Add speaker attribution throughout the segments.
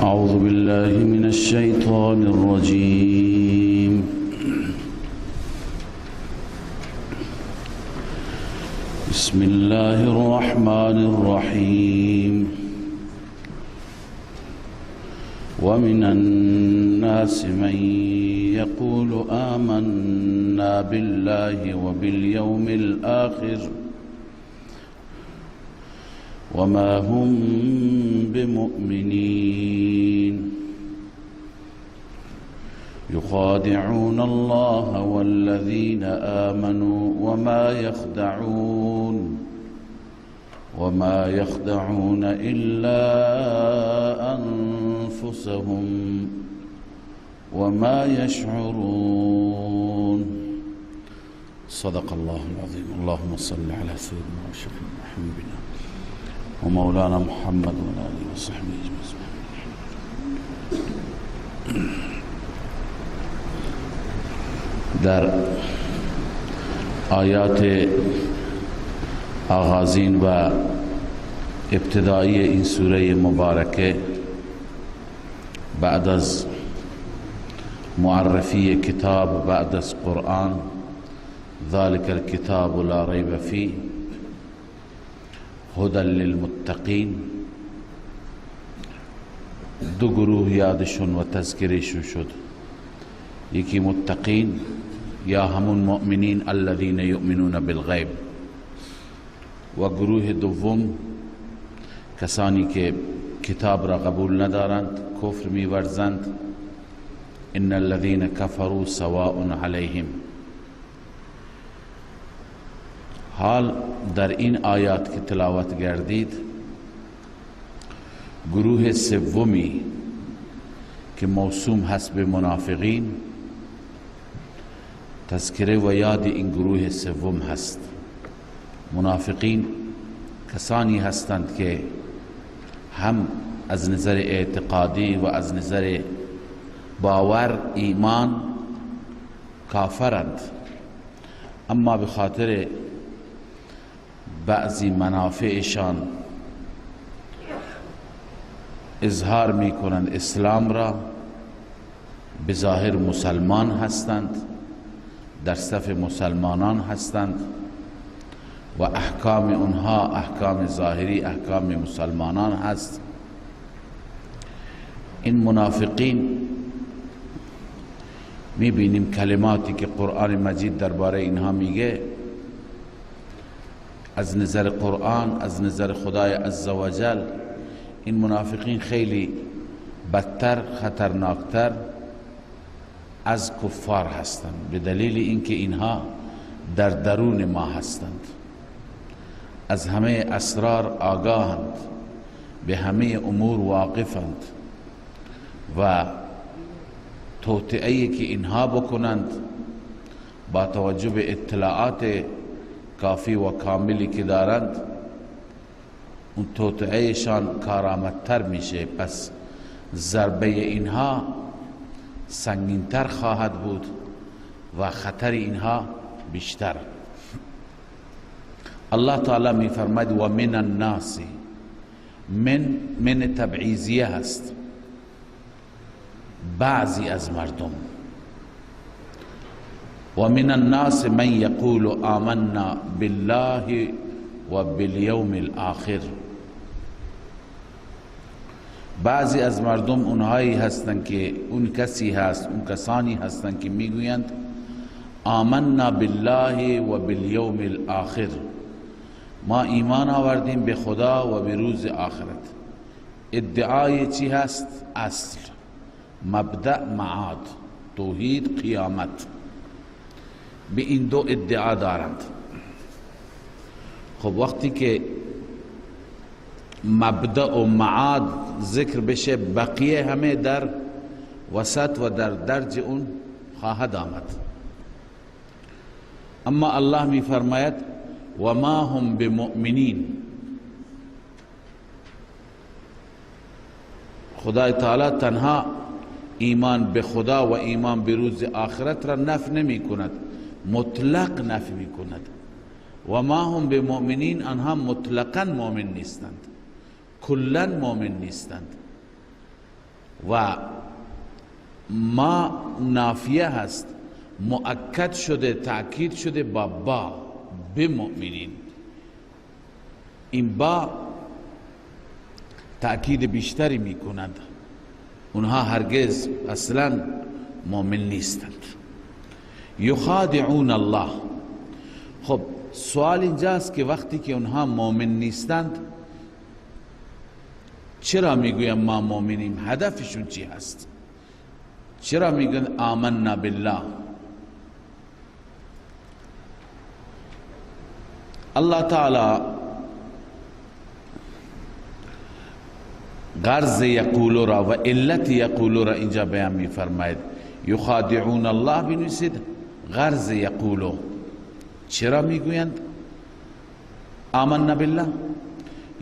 Speaker 1: أعوذ بالله من الشيطان الرجيم. بسم الله الرحمن الرحيم. ومن الناس من يقول آمنا بالله وباليوم الآخر وما هم بمؤمنين. يخادعون الله والذين آمنوا وما يخدعون إلا أنفسهم وما يشعرون. صدق الله العظيم. اللهم صل على سيدنا وشفيعنا وحبيبنا ومولانا محمد وعلى آله وصحبه أجمعين. در آیات آغازین و ابتدایی این سوره مبارکه، بعد از معرفی کتاب، بعد از قرآن، ذلك الكتاب لا ریب فیه هدى للمتقین، دو گروه یادشون و تذکرشون شد. یکی متقین یا همون مؤمنین الذین یؤمنون بالغیب، و گروه دوم کسانی که کتاب را قبول ندارند، کفر می‌ورزند. ان الذین کفروا سواء علیهم. حال در این آیات که تلاوت گردید، گروه سومی که موسوم هست به منافقین، تذکره و یاد این گروه سوم هست. منافقین کسانی هستند که هم از نظر اعتقادی و از نظر باور ایمان کافرند، اما به خاطر بعضی منافعشان اظهار میکنند اسلام را، به ظاهر مسلمان هستند، در صف مسلمانان هستند و احکام اونها احکام ظاهری، احکام مسلمانان هست. این منافقین میبینیم کلماتی که قرآن مجید درباره اینها میگه، از نظر قرآن، از نظر خدای عزوجل، این منافقین خیلی بدتر، خطرناکتر از کفار هستند، به دلیل اینکه اینها در درون ما هستند، از همه اسرار آگاهند، به همه امور واقفند و توطئه‌ای که اینها بکنند با توجه به اطلاعات کافی و کاملی که دارند، اون توطئه‌شان کارآمدتر میشه. پس ضربه اینها سنگینتر خواهد بود و خطر اینها بیشتر. الله تعالی می فرماید و من الناس، من تبعیضیه هست، بعضی از مردم. و من الناس من یقول آمنا بالله و بالیوم الاخر. بعضی از مردم اونهایی هستند که اون کسی هست، اون کسانی هستند که میگویند آمنا بالله و بالیوم الاخر، ما ایمان آوردیم به خدا و به روز آخرت. ادعای چی هست؟ اصل، مبدأ، معاد، توحید، قیامت. به این دو ادعا دارند. خب وقتی که مبدأ و معاد ذکر بشه، بقیه همه در وسط و در درج اون خواهد آمد. اما الله می فرماید و ما هم بمؤمنین. خدای تعالی تنها ایمان به خدا و ایمان به روز آخرت را نفی نمی کند، مطلق نفی می کند. و ما هم بمؤمنین، آنها مطلقا مؤمن نیستند، کلا مؤمن نیستند. و ما نافیه هست، مؤکد شده، تأکید شده با با، بمؤمنین. این با تأکید بیشتری میکند، اونها هرگز اصلا مؤمن نیستند. یخادعون الله. خب سوال اینجاست که وقتی که اونها مؤمن نیستند چرا میگویم ما مؤمنیم؟ هدفشون چی هست؟ چرا میگن آمنا بالله؟ الله تعالی غرض یقولو را و علت یقولو را اینجا بیان میفرماید. یخادعون الله بنویسید، غرض یقولو. چرا میگویند آمنا بالله؟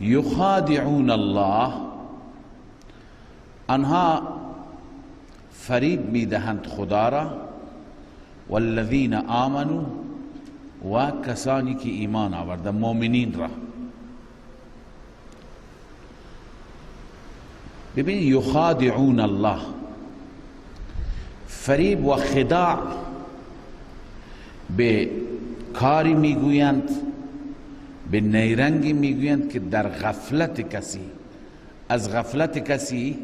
Speaker 1: یخادعون الله، آنها فریب میدهند خدا را، والذین آمنوا، و کسانی که ایمان آورده، مؤمنین را. ببین یخادعون الله، فریب و خداع به کاری میگویند، به نیرنگی میگویند که در غفلت کسی، از غفلت کسی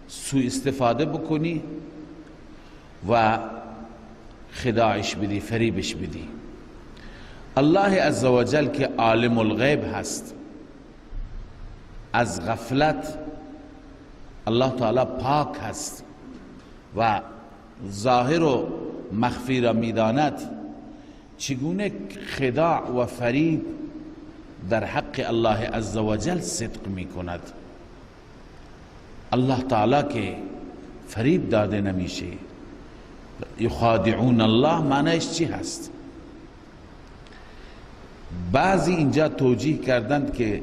Speaker 1: سوء استفاده بکنی و خداعش بدی، فریبش بدی. الله عزوجل که عالم الغیب هست، از غفلت الله تعالی پاک هست و ظاهر و مخفی را میداند، چگونه خداع و فریب در حق الله عزوجل صدق میکند؟ الله تعالی که فریب داده نمیشه. یخادعون الله معنیش چی هست؟ بعضی اینجا توجیه کردند که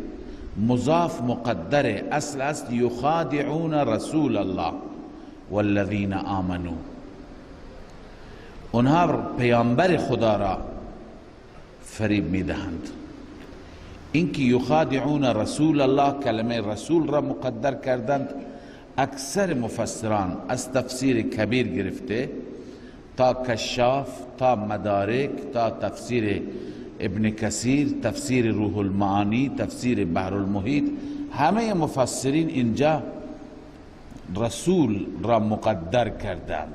Speaker 1: مضاف مقدره، اصل است یخادعون رسول الله والذین آمنوا، اونها پیامبر خدا را فریب میدهند. اینکه یخادعون رسول الله، کلمه رسول را مقدر کردند، اکثر مفسران از تفسیر کبیر گرفته تا کشاف، تا مدارک، تا تفسیر ابن کثیر، تفسیر روح المعانی، تفسیر بحر المحیط، همه مفسرین اینجا رسول را مقدر کردند.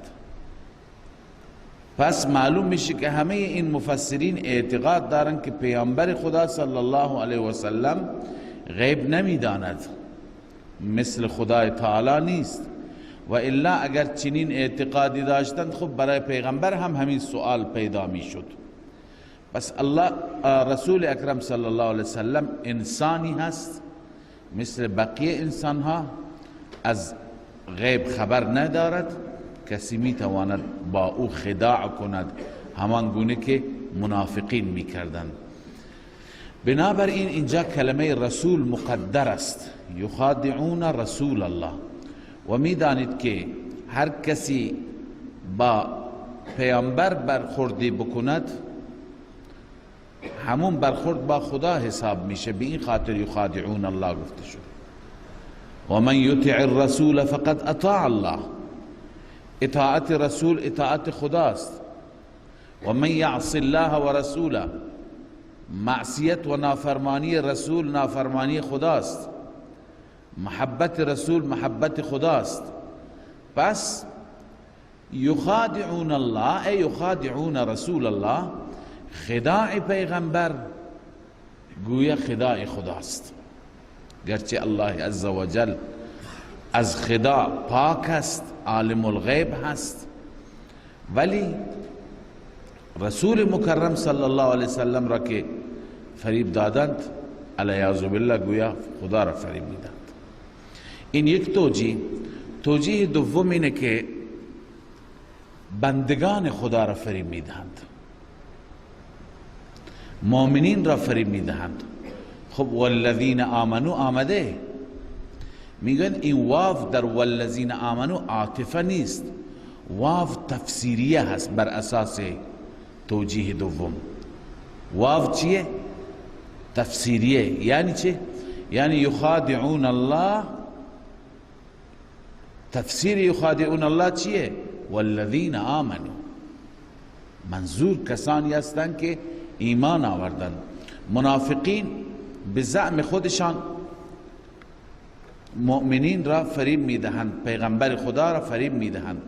Speaker 1: پس معلوم میشه که همه این مفسرین اعتقاد دارند که پیامبر خدا صلی الله علیه و سلم غیب نمیداند، مثل خدای تعالی نیست، و الا اگر چنین اعتقادی داشتند خب برای پیغمبر هم همین سوال پیدا میشد. پس الله رسول اکرم صلی الله علیه وسلم انسانی هست مثل بقیه انسان ها، از غیب خبر ندارد، کسی میتواند با او خداع کند همان گونه که منافقین میکردند. بنابراین اینجا کلمه رسول مقدر است، یخادعون رسول الله. و میدانید که هر کسی با پیامبر برخوردی بکند همون برخورد با خدا حساب میشه، به این خاطر یخادعون الله گفته شد. و من یطع الرسول فقد اطاع الله، اطاعت رسول اطاعت خداست. و من یعص الله و رسوله، معصیت و نافرمانی رسول نافرمانی خداست، محبت رسول محبت خداست. پس یخادعون الله ای یخادعون رسول الله، خداع پیغمبر گویا خداع خداست، گرچه الله عزوجل از خداع پاک است، عالم الغیب هست، ولی رسول مکرم صلی الله علیه وسلم را که فریب دادند علیاذ بالله گویا خدا را فریب میدند. این یک توجیه. توجیه دوم اینه که بندگان خدا را فریب میدهند، مؤمنین را فریب میدهند. خب والذین آمنو آمده، میگن این واو در والذین آمنو عاطفه نیست، واو تفسیریه هست بر اساس توجیه دوم. واو چیه؟ تفسیریه. یعنی چه؟ یعنی یخادعون الله تفسیر یخادعون الله چیه؟ والذین آمنوا، منظور کسانی هستند که ایمان آوردند. منافقین به زعم خودشان مؤمنین را فریب میدهند، پیغمبر خدا را فریب میدهند،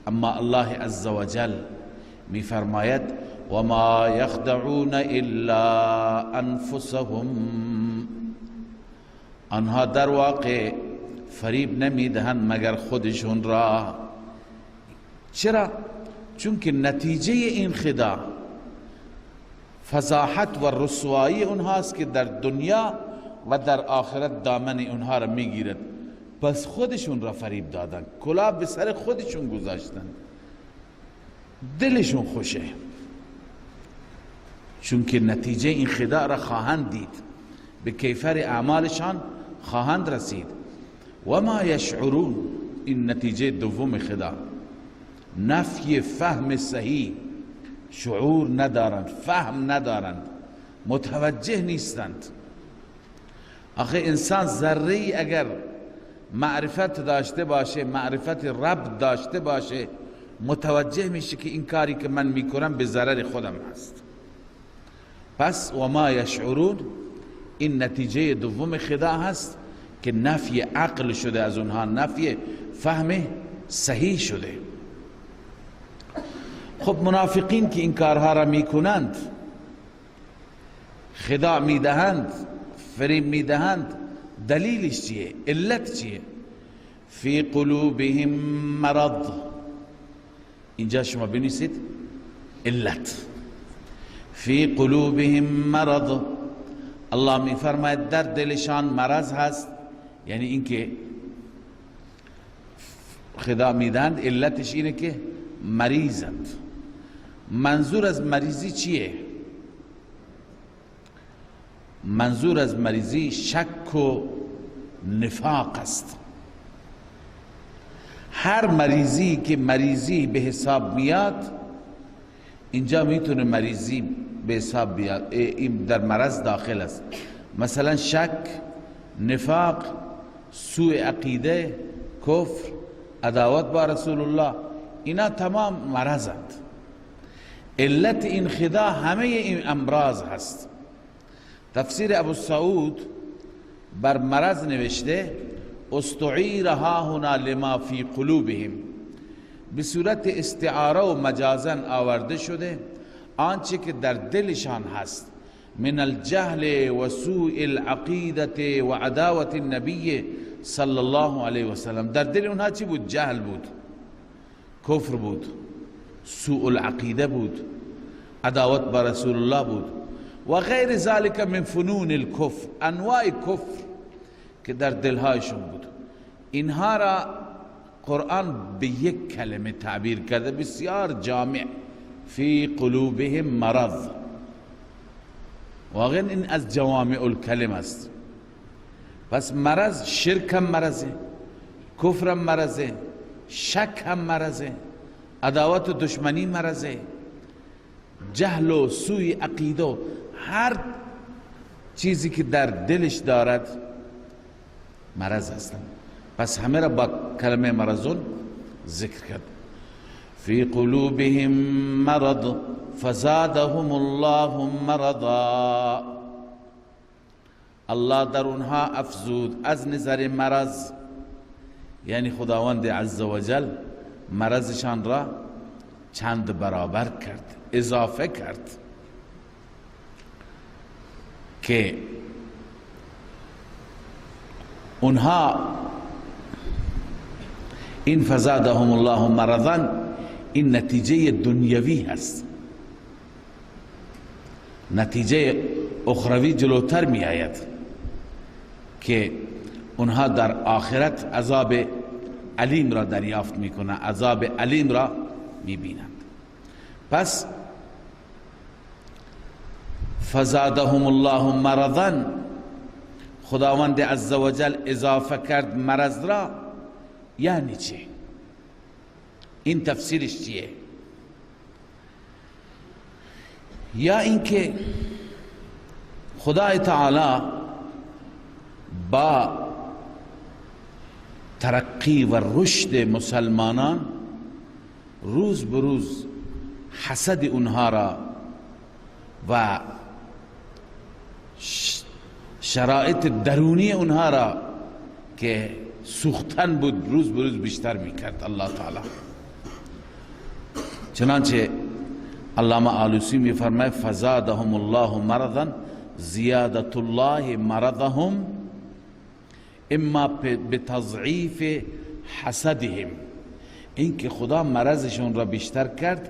Speaker 1: اما الله عزوجل میفرماید وما یخدعون الا انفسهم، آنها در واقع فریب نمیدهند مگر خودشون را. چرا؟ چون که نتیجه این خداع فضاحت و رسوایی اونهاست که در دنیا و در آخرت دامن اونها را میگیرد. پس خودشون را فریب دادن، کلاه به سر خودشون گذاشتن، دلشون خوشه، چون که نتیجه این خداع را خواهند دید، به کیفر اعمالشان خواهند رسید. و ما یشعرون، این نتیجه دوم خداع، نفی فهم صحیح، شعور ندارند، فهم ندارند، متوجه نیستند. آخه انسان ذره اگر معرفت داشته باشه، معرفت رب داشته باشه، متوجه میشه که این کاری که من میکنم به ضرر خودم هست. پس و ما یشعرون، این نتیجه دوم خداع هست که نفی عقل شده از اونها، نفی فهم صحیح شده. خب منافقین که این کارها را میکنند، خداع میدهند، فریب میدهند، دلیلش چیه؟ علت چیه؟ فی قلوبهم مرض. اینجا شما بنویسید علت، فی قلوبهم مرض. الله میفرماید در دلشان مرض هست، یعنی اینکه خداع میدهند علتش اینه که مریضند. منظور از مریضی چیه؟ منظور از مریضی شک و نفاق است. هر مریضی که مریضی به حساب میاد، اینجا میتونه مریضی به حساب بیاد، این در مرض داخل است. مثلا شک، نفاق، سوء عقیده، کفر، عداوت با رسول الله، اینا تمام مرضند. علت این خداع همه این امراض هست. تفسیر ابو سعود بر مرض نوشته استعیر ها هنا لما فی قلوبهم، به صورت استعاره و مجازا آورده شده آنچه که در دلشان هست، من الجهل و سوء العقیده و عداوت النبی صلی الله علیه وسلم. در دل اونها چی بود؟ جهل بود، کفر بود، سوء العقیده بود، عداوت با رسول الله بود و غیر ذلك من فنون الکفر، انواع کفر که در دلهایشون بود. اینها را قرآن به یک کلمه تعبیر کرده بسیار جامع، فی قلوبهم مرض. واقعا این از جوامع الکلم است. پس مرض، شرک هم مرضه، کفر هم مرضه، شک هم مرضه، عداوت و دشمنی مرضه، جهل و سوء عقیده، هر چیزی که در دلش دارد مرض هستند. پس همه را با کلمه مرضون ذکر کرد. فی قلوبهم مرض فزادهم الله مرضا. الله در اونها افزود از نظر مرض، یعنی خداوند عزوجل مرضشان را چند برابر کرد، اضافه کرد که اونها این فزادهم الله مرضا، این نتیجه دنیوی هست، نتیجه اخروی جلوتر می آید که اونها در آخرت عذاب علیم را دریافت میکنند، عذاب علیم را میبینند. پس فزادهم الله مرضا، خداوند عزوجل اضافه کرد مرض را، یعنی چه؟ این تفسیرش چیه؟ یا اینکه خدای تعالی با ترقی و رشد مسلمانان روز بروز حسد اونها را و شرایط درونی اونها را که سوختن بود روز بروز بیشتر میکرد الله تعالی. چنانچه علامه آلوسی میفرماید فزادهم الله مرضا زیادت الله مرضهم اما بتضعیف حسدهم. اینکه خدا مرضشون را بیشتر کرد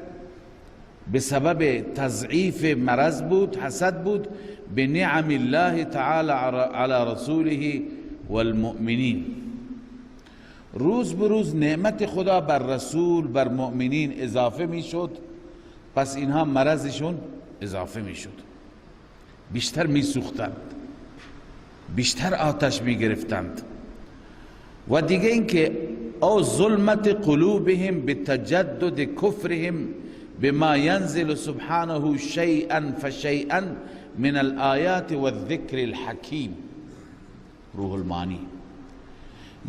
Speaker 1: به سبب تضعیف مرض بود، حسد بود، به نعم الله تعالی علی رسوله والمؤمنین. روز بروز نعمت خدا بر رسول بر مؤمنین اضافه میشد، پس اینها مرضشون اضافه میشد، بیشتر میسوختند، بیشتر آتش میگرفتند. و دیگه اینکه او ظلمت قلوبهم بتجدد کفرهم بما ينزل سبحانه شيئا فشيئا من الآیات والذکر الحکیم، روح المعانی.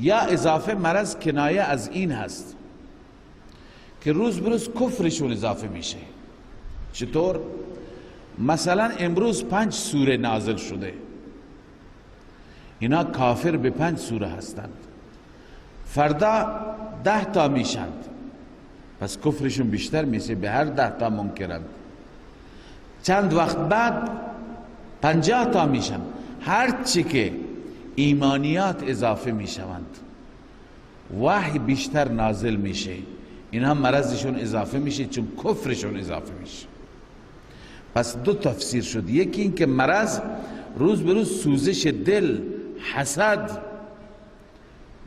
Speaker 1: یا اضافه مرض کنایه از این هست که روز بروز کفرشون اضافه میشه. چطور؟ مثلا امروز 5 سوره نازل شده، اینا کافر به 5 سوره هستند، فردا 10 تا میشند، پس کفرشون بیشتر میشه، به هر 10 تا منکرند. چند وقت بعد 50 تا میشن. هر چی که ایمانیات اضافه میشوند، وحی بیشتر نازل میشه، اینها مرضشون اضافه میشه چون کفرشون اضافه میشه. پس دو تفسیر شد، یکی این که مرض روز به روز سوزش دل، حسد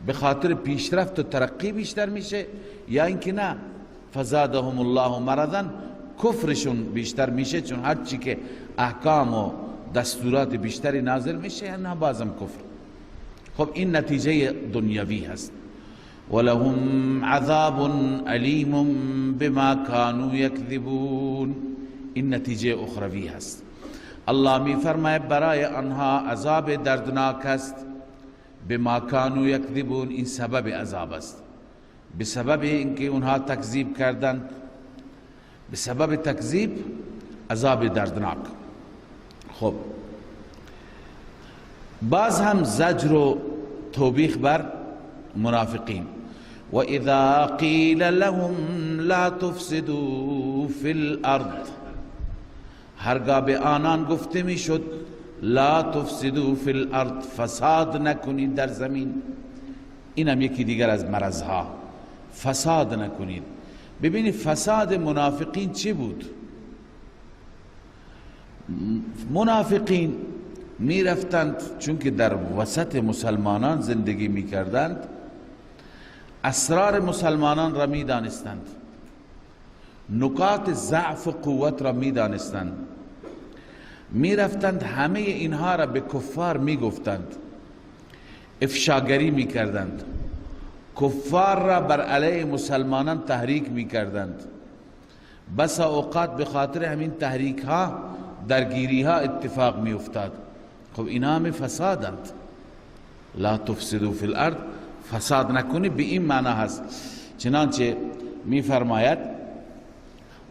Speaker 1: به خاطر پیشرفت و ترقی بیشتر میشه، یا اینکه نه فزادهم الله مرضا، کفرشون بیشتر میشه، چون هر چی که احکام و دستورات بیشتری نازل میشه نه بازم کفر. خب این نتیجه دنیوی هست. ولهم عذاب علیم بما كانوا یکذبون، این نتیجه اخروی هست. الله می فرماید برای آنها عذاب دردناک است، بما كانوا یکذبون، این سبب عذاب است، به سبب اینکه اونها تکذیب کردند، به سبب تکذیب عذاب دردناک. خب باز هم زجر و توبیخ بر منافقین. و اذا قیل لهم لا تفسدوا فی الارض، هرگاه به آنان گفته میشد لا تفسدوا فی الارض، فساد نکنید در زمین. اینم یکی دیگر از مرضها، فساد نکنید. ببینید فساد منافقین چی بود؟ منافقین میرفتند، چون که در وسط مسلمانان زندگی میکردند، اسرار مسلمانان را میدانستند، نکات ضعف و قوت را میدانستند، میرفتند همه اینها را به کفار میگفتند، افشاگری میکردند، کفار را بر علیه مسلمانان تحریک میکردند. بس اوقات به خاطر همین تحریک ها درگیری ها اتفاق میافتاد. خب اینا همه فسادند. لا تفسدوا فی الارض، فساد نکنی به این معنی هست. چنانچه میفرماید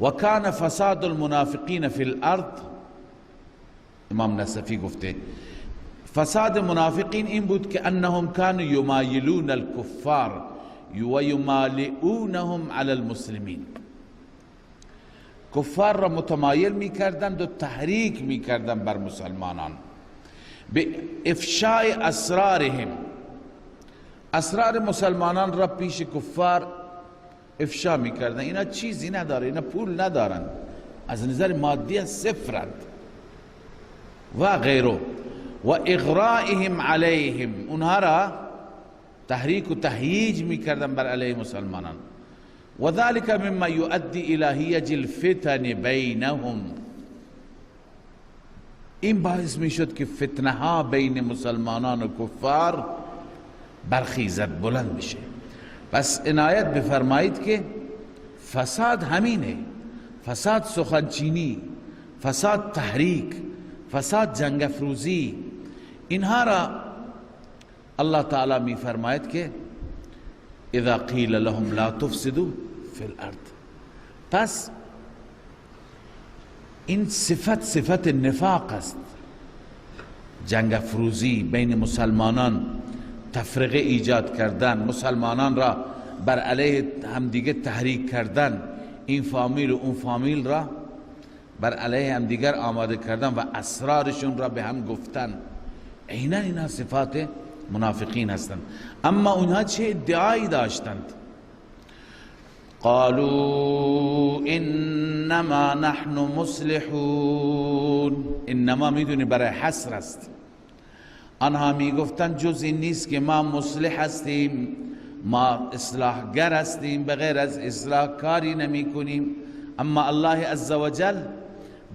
Speaker 1: و کان فساد المنافقین فی الارض، امام نصفی گفته فساد منافقین این بود که انهم كانوا یمایلون الكفار و یمالئونهم علی المسلمین، کفار را متمایل میکردند و تحریک میکردند بر مسلمانان به افشای اسرارهم، اسرار مسلمانان را پیش کفار افشا میکردند. اینا چیزی نداره، اینا پول ندارند، از نظر مادی صفرند و غیره. و اغرائهم علیهم، اونها را تحریک و تهییج میکردن بر علیه مسلمانان. و ذلك مما یؤدی الی هیج الفتن بینهم، این باعث میشد که فتنه ها بین مسلمانان و کفار برخیزد، بلند بشه. پس عنایت بفرمایید که فساد همینه، فساد سخنچینی، فساد تحریک، فساد جنگ افروزی، اینها را الله تعالی می فرماید که اذا قیل لهم لا تفسدوا فی الارض. پس این صفت صفت نفاق است. جنگ افروزی بین مسلمانان، تفرقه ایجاد کردن، مسلمانان را بر علیه همدیگه تحریک کردن، این فامیل و اون فامیل را بر علیه همدیگر آماده کردن و اسرارشون را به هم گفتن، عینا اینا صفات منافقین هستند. اما اونها چه ادعایی داشتند؟ قالوا انما نحن مصلحون. انما میدونی برای حصر است. آنها میگفتند جز این نیست که ما مصلح هستیم، ما اصلاحگر هستیم، بغیر از اصلاح کاری نمی کنیم. اما الله عزوجل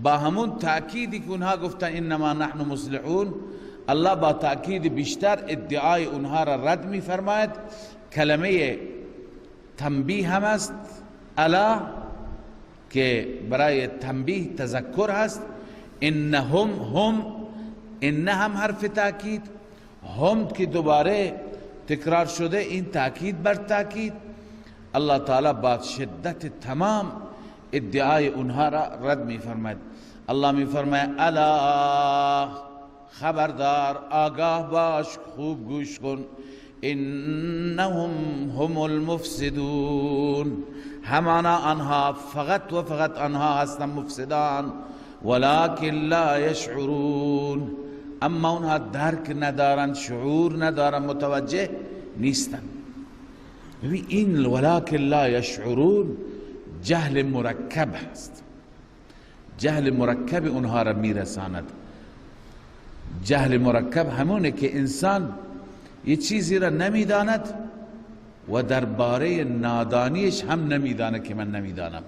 Speaker 1: با همون تأکیدی که اونها گفتن انما نحن مصلحون، الله با تأکید بیشتر ادعای اونها را رد می فرماید. کلمه تنبیه هم است، الا که برای تنبیه تذکر هست. انهم هم، ان هم حرف تأکید، هم که دوباره تکرار شده، این تأکید بر تأکید. الله تعالی با شدت تمام ادعای اونها را رد می فرماید. الله می فرماید الا، خبردار، آگاه باش، خوب گوش کن، انهم هم المفسدون، همانا آنها فقط و فقط آنها هستند مفسدان، ولكن لا یشعرون، اما اونها درک ندارند، شعور ندارند، متوجه نیستند. ببین این ولكن لا یشعرون جهل مرکب هست. جهل مرکب اونها را میرساند. جهل مرکب همونه که انسان یه چیزی را نمیداند و درباره نادانیش هم نمیدانه که من نمیدانم.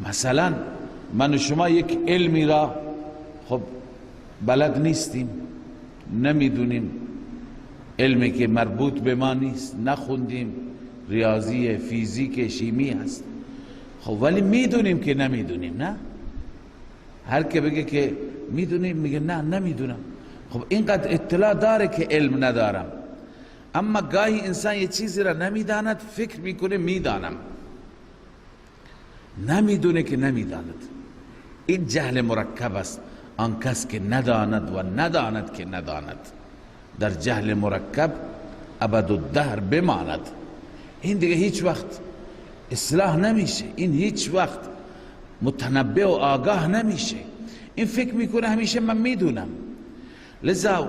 Speaker 1: مثلا من و شما یک علمی را خب بلد نیستیم، نمیدونیم، علمی که مربوط به ما نیست، نخوندیم، ریاضی، فیزیک، شیمی هست، خب ولی میدونیم که نمیدونیم. نه، هر که بگه که میدونیم میگه نه نمیدونم. خب اینقدر اطلاع داره که علم ندارم. اما گاهی انسان یه چیزی را نمیداند، فکر میکنه میدانم، نمیدونه که نمیداند. این جهل مرکب است. آن کس که نداند و نداند که نداند، در جهل مرکب ابد الدهر بماند. این دیگه هیچ وقت اصلاح نمیشه، این هیچ وقت متنبه و آگاه نمیشه، این فکر میکنه همیشه من میدونم. لذا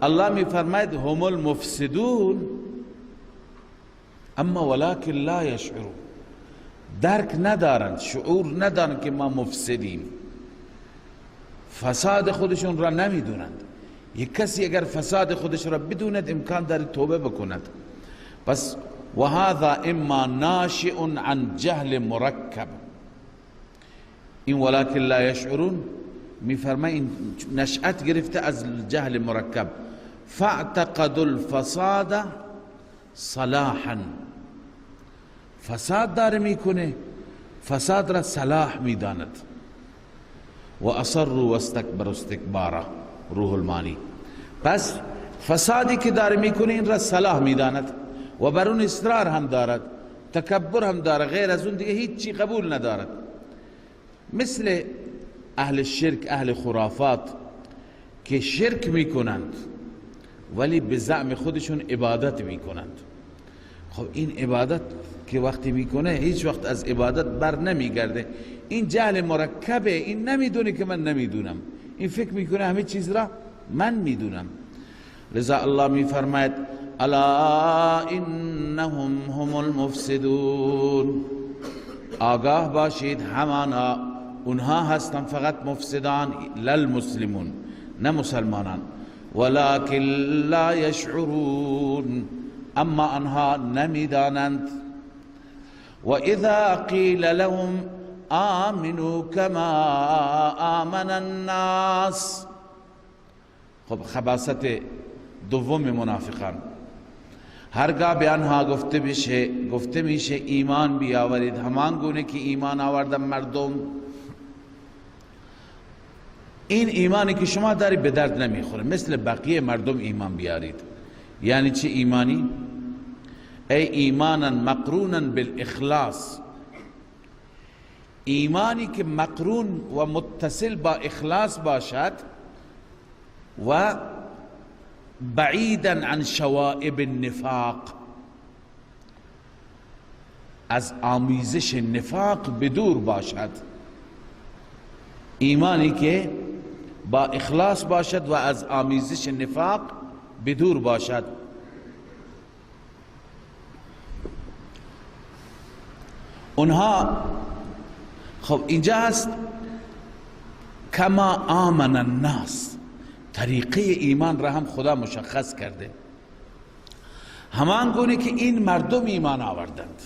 Speaker 1: الله میفرماید هم المفسدون اما ولكن لا یشعرون، درک ندارند، شعور ندارند که ما مفسدیم، فساد خودشون را نمیدونند. یک کسی اگر فساد خودش را بدوند امکان داره توبه بکند. پس و هذا اما ناشئ عن جهل مرکب، این ولكن لا یشعرون میفرماید این نشأت گرفته از جهل مرکب. فاعتقدوا الفساد صلاحا، فساد داره میکنه، فساد را صلاح میداند. و اصروا واستکبروا استکبارا، روح المانی. پس فسادی که داره میکنه این را صلاح میداند و بر اون اصرار هم دارد، تکبر هم دارد، غیر از اون دیگه هیچی قبول ندارد. مثل اهل شرک، اهل خرافات که شرک میکنند ولی به زعم خودشون عبادت میکنند. خب این عبادت که وقتی میکنه هیچ وقت از عبادت بر نمیگرده. این جهل مرکبه، این نمیدونه که من نمیدونم، این فکر میکنه همه چیز را من میدونم. لذا الله میفرماید الا انهم هم المفسدون، آگاه باشید همانا اونها هستن فقط مفسدان، للمسلمون، نه مسلمانان، ولكن لا یشعرون، اما آنها نمیدانند. و اذا قیل لهم آمنوا كما آمن الناس. خب خباثت دوم منافقان، هرگاه به آنها گفته میشه ایمان بیاورید همان گونه که ایمان آوردن مردم، این ایمانی که شما داری به درد نمیخوره، مثل بقیه مردم ایمان بیارید. یعنی چه ایمانی؟ ای ایمانا مقرونا بالاخلاص، ایمانی که مقرون و متصل با اخلاص باشد و بعیدا عن شوائب النفاق، از آمیزش نفاق بدور باشد. ایمانی که با اخلاص باشد و از آمیزش نفاق بدور باشد. اونها خب اینجا هست کما آمن الناس، طریقه ایمان را هم خدا مشخص کرده، همان گونه که این مردم ایمان آوردند.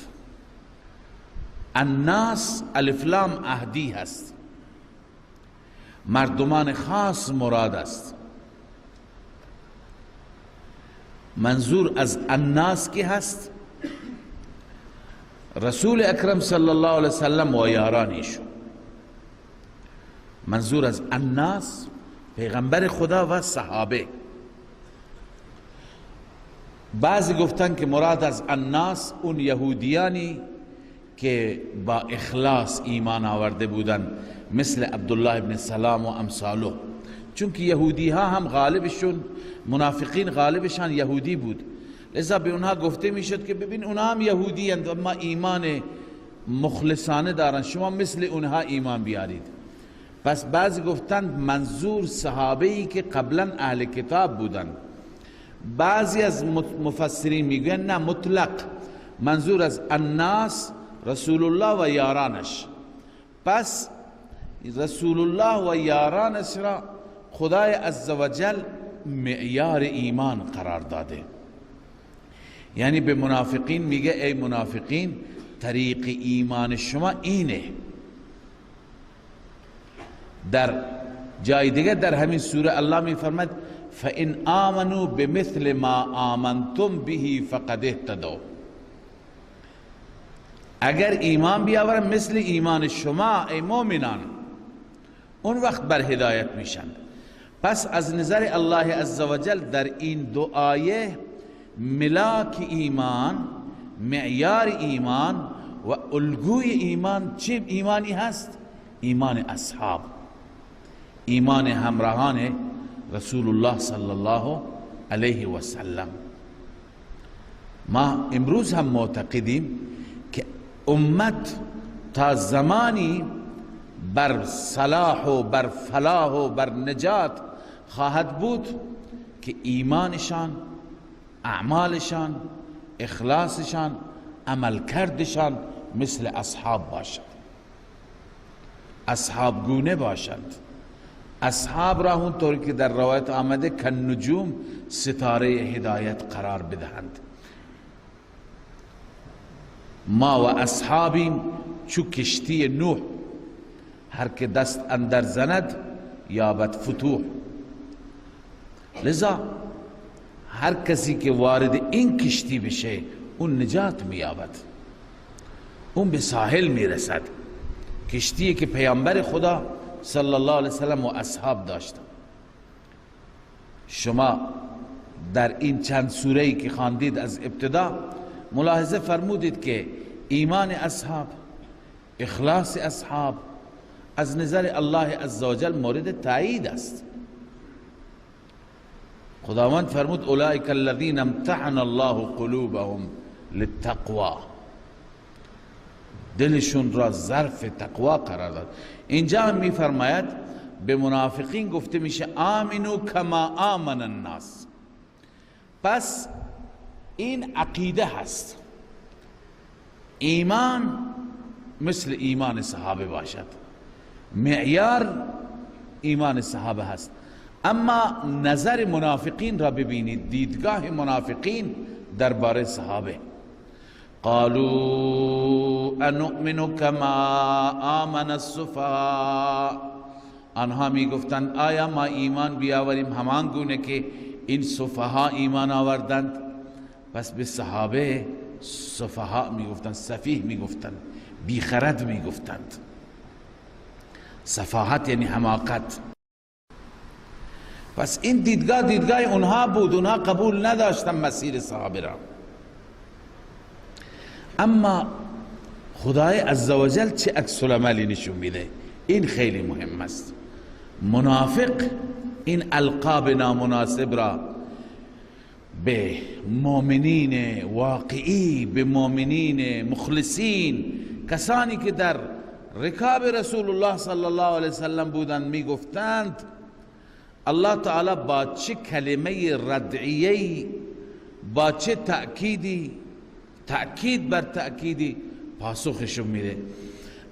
Speaker 1: الناس الف لام عهدی هست، مردمان خاص مراد است. منظور از الناس کی هست؟ رسول اکرم صلی الله علیه وسلم و یاران ایشون. منظور از الناس پیغمبر خدا و صحابه. بعضی گفتن که مراد از الناس اون یهودیانی که با اخلاص ایمان آورده بودن، مثل عبدالله ابن سلام و امثاله، چون که یهودی ها هم غالبشون، منافقین غالبشان یهودی بود، لذا به اونها گفته میشد که ببین اونها هم یهودی اند اما ایمان مخلصانه دارن، شما مثل اونها ایمان بیارید. پس بعضی گفتند منظور صحابه‌ای که قبلا اهل کتاب بودن. بعضی از مفسرین میگن نه، مطلق منظور از الناس رسول الله و یارانش. پس رسول الله و یارانش را خدای عزوجل معیار ایمان قرار داده. یعنی به منافقین میگه ای منافقین، طریق ایمان شما اینه. در جای دیگه در همین سوره الله میفرماد فَإِنْ آمَنُوا بِمِثْلِ مَا آمَنْتُمْ بِهِ فَقَدْ اهْتَدَوْا، اگر ایمان بیاورن مثل ایمان شما ای مؤمنان، اون وقت بر هدایت میشن. پس از نظر الله عزوجل در این دو آیه ملاک ایمان، معیار ایمان و الگوی ایمان چه ایمانی هست؟ ایمان اصحاب، ایمان همراهان رسول الله صلی الله علیه و سلم. ما امروز هم معتقدیم که امت تا زمانی بر صلاح و بر فلاح و بر نجات خواهد بود که ایمانشان، اعمالشان، اخلاصشان، عملکردشان مثل اصحاب باشد، اصحاب گونه باشند. اصحاب را اونطور که در روایت آمده کالنجوم، ستاره هدایت قرار بدهند. ما و اصحابیم چو کشتی نوح، هر که دست اندر زند یابد فتوح. لذا هر کسی که وارد این کشتی بشه اون نجات مییابد، اون به ساحل میرسد. کشتی که پیامبر خدا صلی الله علیه وسلم و اصحاب داشتن. شما در این چند سوره‌ای که خواندید از ابتدا ملاحظه فرمودید که ایمان اصحاب، اخلاص اصحاب از نظر الله عزوجل مورد تایید است. خداوند فرمود اولئک الذین امتحن الله قلوبهم للتقوی، دلشون را ظرف تقوا قرار داد. اینجا هم میفرماید به منافقین گفته میشه آمنو کما آمن الناس. پس این عقیده هست، ایمان مثل ایمان صحابه باشد، معیار ایمان صحابه هست. اما نظر منافقین را ببینید، دیدگاه منافقین درباره صحابه، قالوا انؤمن کما آمن السفهاء، آنها می گفتند آیا ما ایمان بیاوریم همان گونه که این سفها ایمان آوردند؟ پس به صحابه سفها می گفتند، سفیه می گفتند، بیخرد می گفتند. سفاهت یعنی حماقت. پس این دیدگاه دیدگاه اونها بود، اونها قبول نداشتن مسیر صحابه را. اما خدای عزوجل چه عکس العملی نشون میده، این خیلی مهم است. منافق این القاب نامناسب را به مؤمنین واقعی، به مؤمنین مخلصین، کسانی که در رکاب رسول الله صلی الله علیه وسلم بودند میگفتند، الله تعالی با چه کلمه ردعیه، با چه تأکیدی، تأکید بر تأکیدی پاسخشون میده.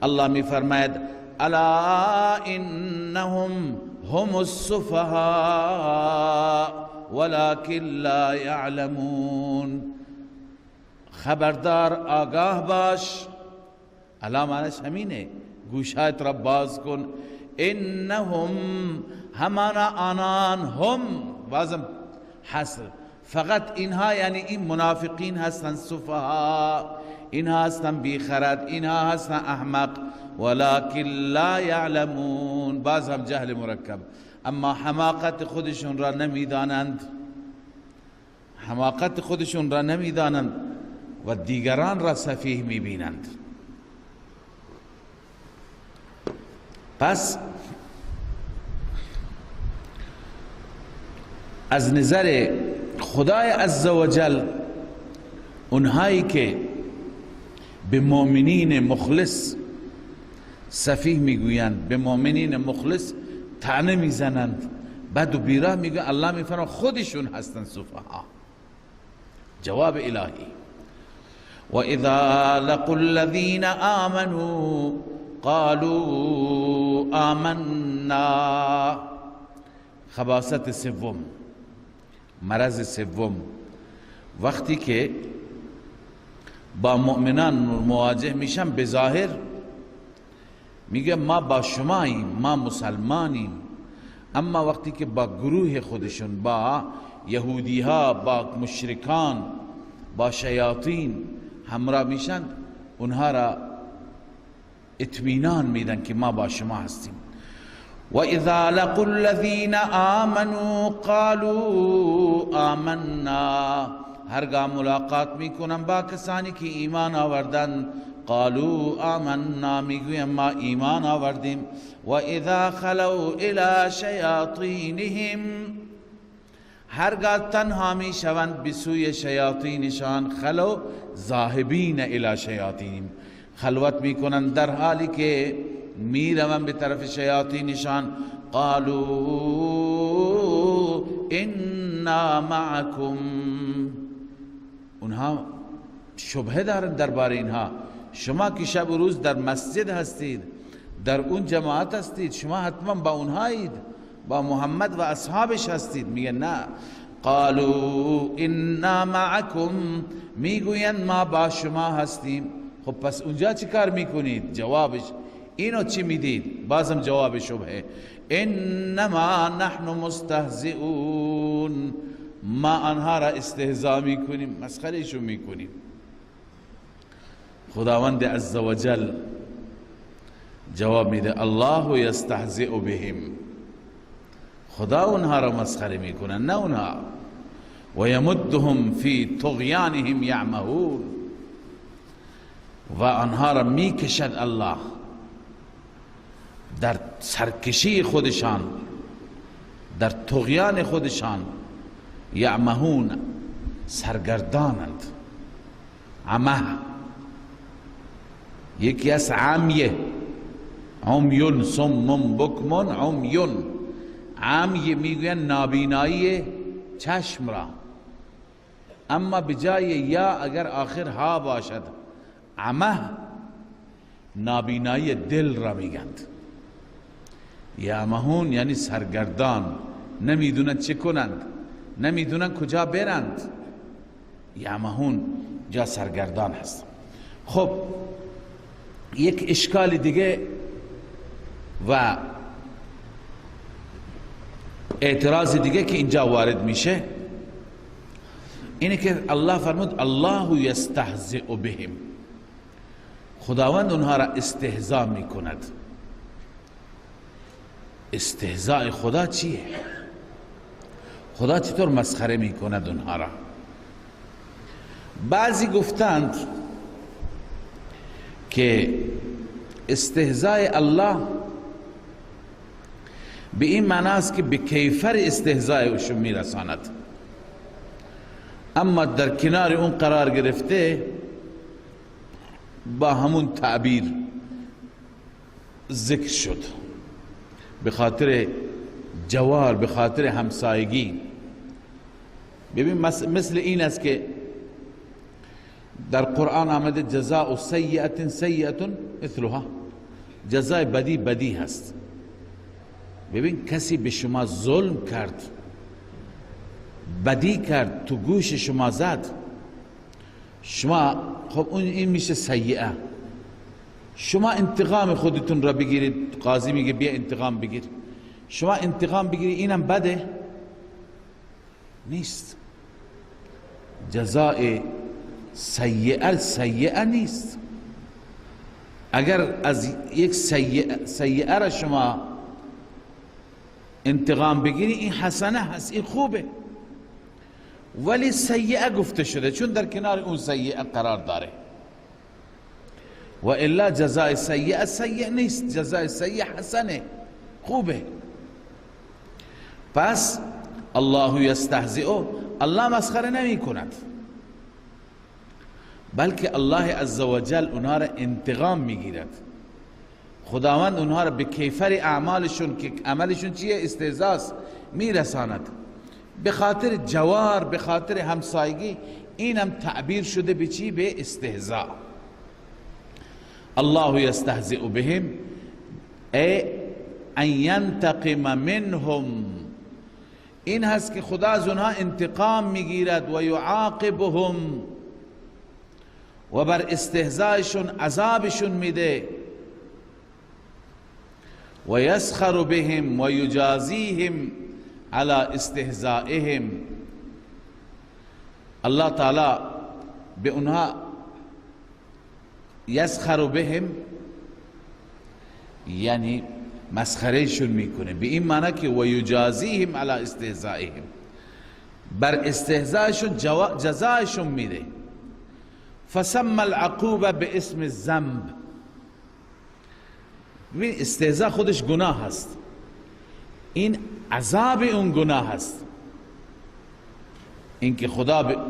Speaker 1: الله میفرماید الا انهم هم السفهاء ولكن لا يعلمون. خبردار، آگاه باش. الا معنیش همینه، گوشهایت را باز کن. انهم همانا آنان، هم بازم حصر، فقط اینها یعنی این منافقین هستن، سفها، اینها هستن بیخرد، اینها هستن احمق، ولكن لا يعلمون، باز هم جهل مرکب، اما حماقت خودشون را نمیدانند، حماقت خودشون را نمیدانند و دیگران را سفیه میبینند. پس از نظر خدای عزوجل اونهایی که به مؤمنین مخلص سفیه میگویند، به مؤمنین مخلص طعنه میزنند، بد و بیراه میگویند، الله میفرماید خودشون هستند سفها. جواب الهی: و اذا لقوا الذین آمنوا قالوا آمنا. خباثت سوم، مرض سوم، وقتی که با مؤمنان مواجه میشن به ظاهر میگه ما با شماییم، ما مسلمانیم، اما وقتی که با گروه خودشون، با یهودی ها، با مشرکان، با شیاطین همراه میشن، اونها را اطمینان میدن که ما با شما هستیم. و اذا لقوا الذین آمنوا قالوا آمنا. هرگاه ملاقات میکنن با کسانی که ایمان آوردن، قالوا آمنا، میگویم ما ایمان آوردیم. و اذا خلوا الى شیاطینهم، هرگاه تنها میشوند به سوی شیاطینشان، خلو ذاهبین الى شیاطینهم، خلوت میکنند در حالی که میروند به طرف شیاطینشان، قالوا انا معکم. اونها شبهه دارند درباره اینها، شما که شب و روز در مسجد هستید، در اون جماعت هستید، شما حتما با اونهایید، با محمد و اصحابش هستید. میگه نه، قالوا انا معکم، میگویند ما با شما هستیم. خب پس اونجا چی کار میکنید؟ جوابش اینو چی میدید؟ بازم جواب شبهه: انما نحن مستهزئون، ما آنها را استهزا میکنیم، مسخرهشون میکنیم. خداوند عزوجل جواب میده: الله یستهزئ بهم، خدا اونها را مسخره میکنه نه اونها. و یمدهم فی طغیانهم یعمهون، و آنها را میکشد الله در سرکشی خودشان، در طغیان خودشان. یعمهون سرگردانند. عمه یکی از عمیه، عمیون صم بکمون عمیون، عمیه میگوین نابینایی چشم را، اما بجای یا اگر آخر ها باشد، عمه نابینایی دل را میگند. یعمهون یعنی سرگردان، نمیدونند چه کنند، نمیدونند کجا برند. یعمهون جا سرگردان هست. خب یک اشکال دیگه و اعتراض دیگه که اینجا وارد میشه اینه که الله فرمود الله یستهزئ بهم، خداوند اونها را استهزا میکند. استهزاء خدا چیه؟ خدا چطور مسخره میکند اونها را. بعضی گفتند که استهزای الله به این معنی است که به کیفر استهزای اوشون میرساند، اما در کنار اون قرار گرفته با همون تعبیر ذکر شد، به خاطر جوار، به خاطر همسایگی. ببین مثل این است که در قرآن آمده جزاء سیئة سیئة مثلها، جزای بدی بدی هست. ببین کسی به شما ظلم کرد، بدی کرد، تو گوش شما زد، شما خب اون این میشه سیئه، شما انتقام خودتون را بگیرید، قاضی میگه بیا انتقام بگیر، شما انتقام بگیرید، اینم بده نیست. جزاء سیئه سیئه نیست. اگر از یک سیئه را شما انتقام بگیری، این حسنه هست، این خوبه، ولی سیئه گفته شده چون در کنار اون سیئه قرار داره، و الا جزاء سیئه سیئه نیست، جزاء سیئه حسنه، خوبه. پس الله یستهزئ، الله مسخره نمی کند، بلکه الله عزوجل اونها را انتقام میگیرد. خداوند اونها را به کیفر اعمالشون که عملشون چیه؟ استهزاست، میرساند. به خاطر جوار، به خاطر همسایگی، اینم تعبیر شده به چی؟ به استهزاء. الله یستهزئ بهم ای ان ینتقم منهم، این هست که خدا از اونها انتقام میگیرد، و یعاقبهم، و بر استهزایشون عذابشون میده، و یسخر بهم و یجازیهم علی استهزائهم. الله تعالی به اونها یسخر بهم یعنی مسخرهشون میکنه، به این معنی که و یجازیهم علی استهزائهم، بر استهزایشون جزایشون میده. فسمى العقوبه به اسم الذنب. ببین استهزا خودش گناه هست، این عذاب اون گناه هست، اینکه خدا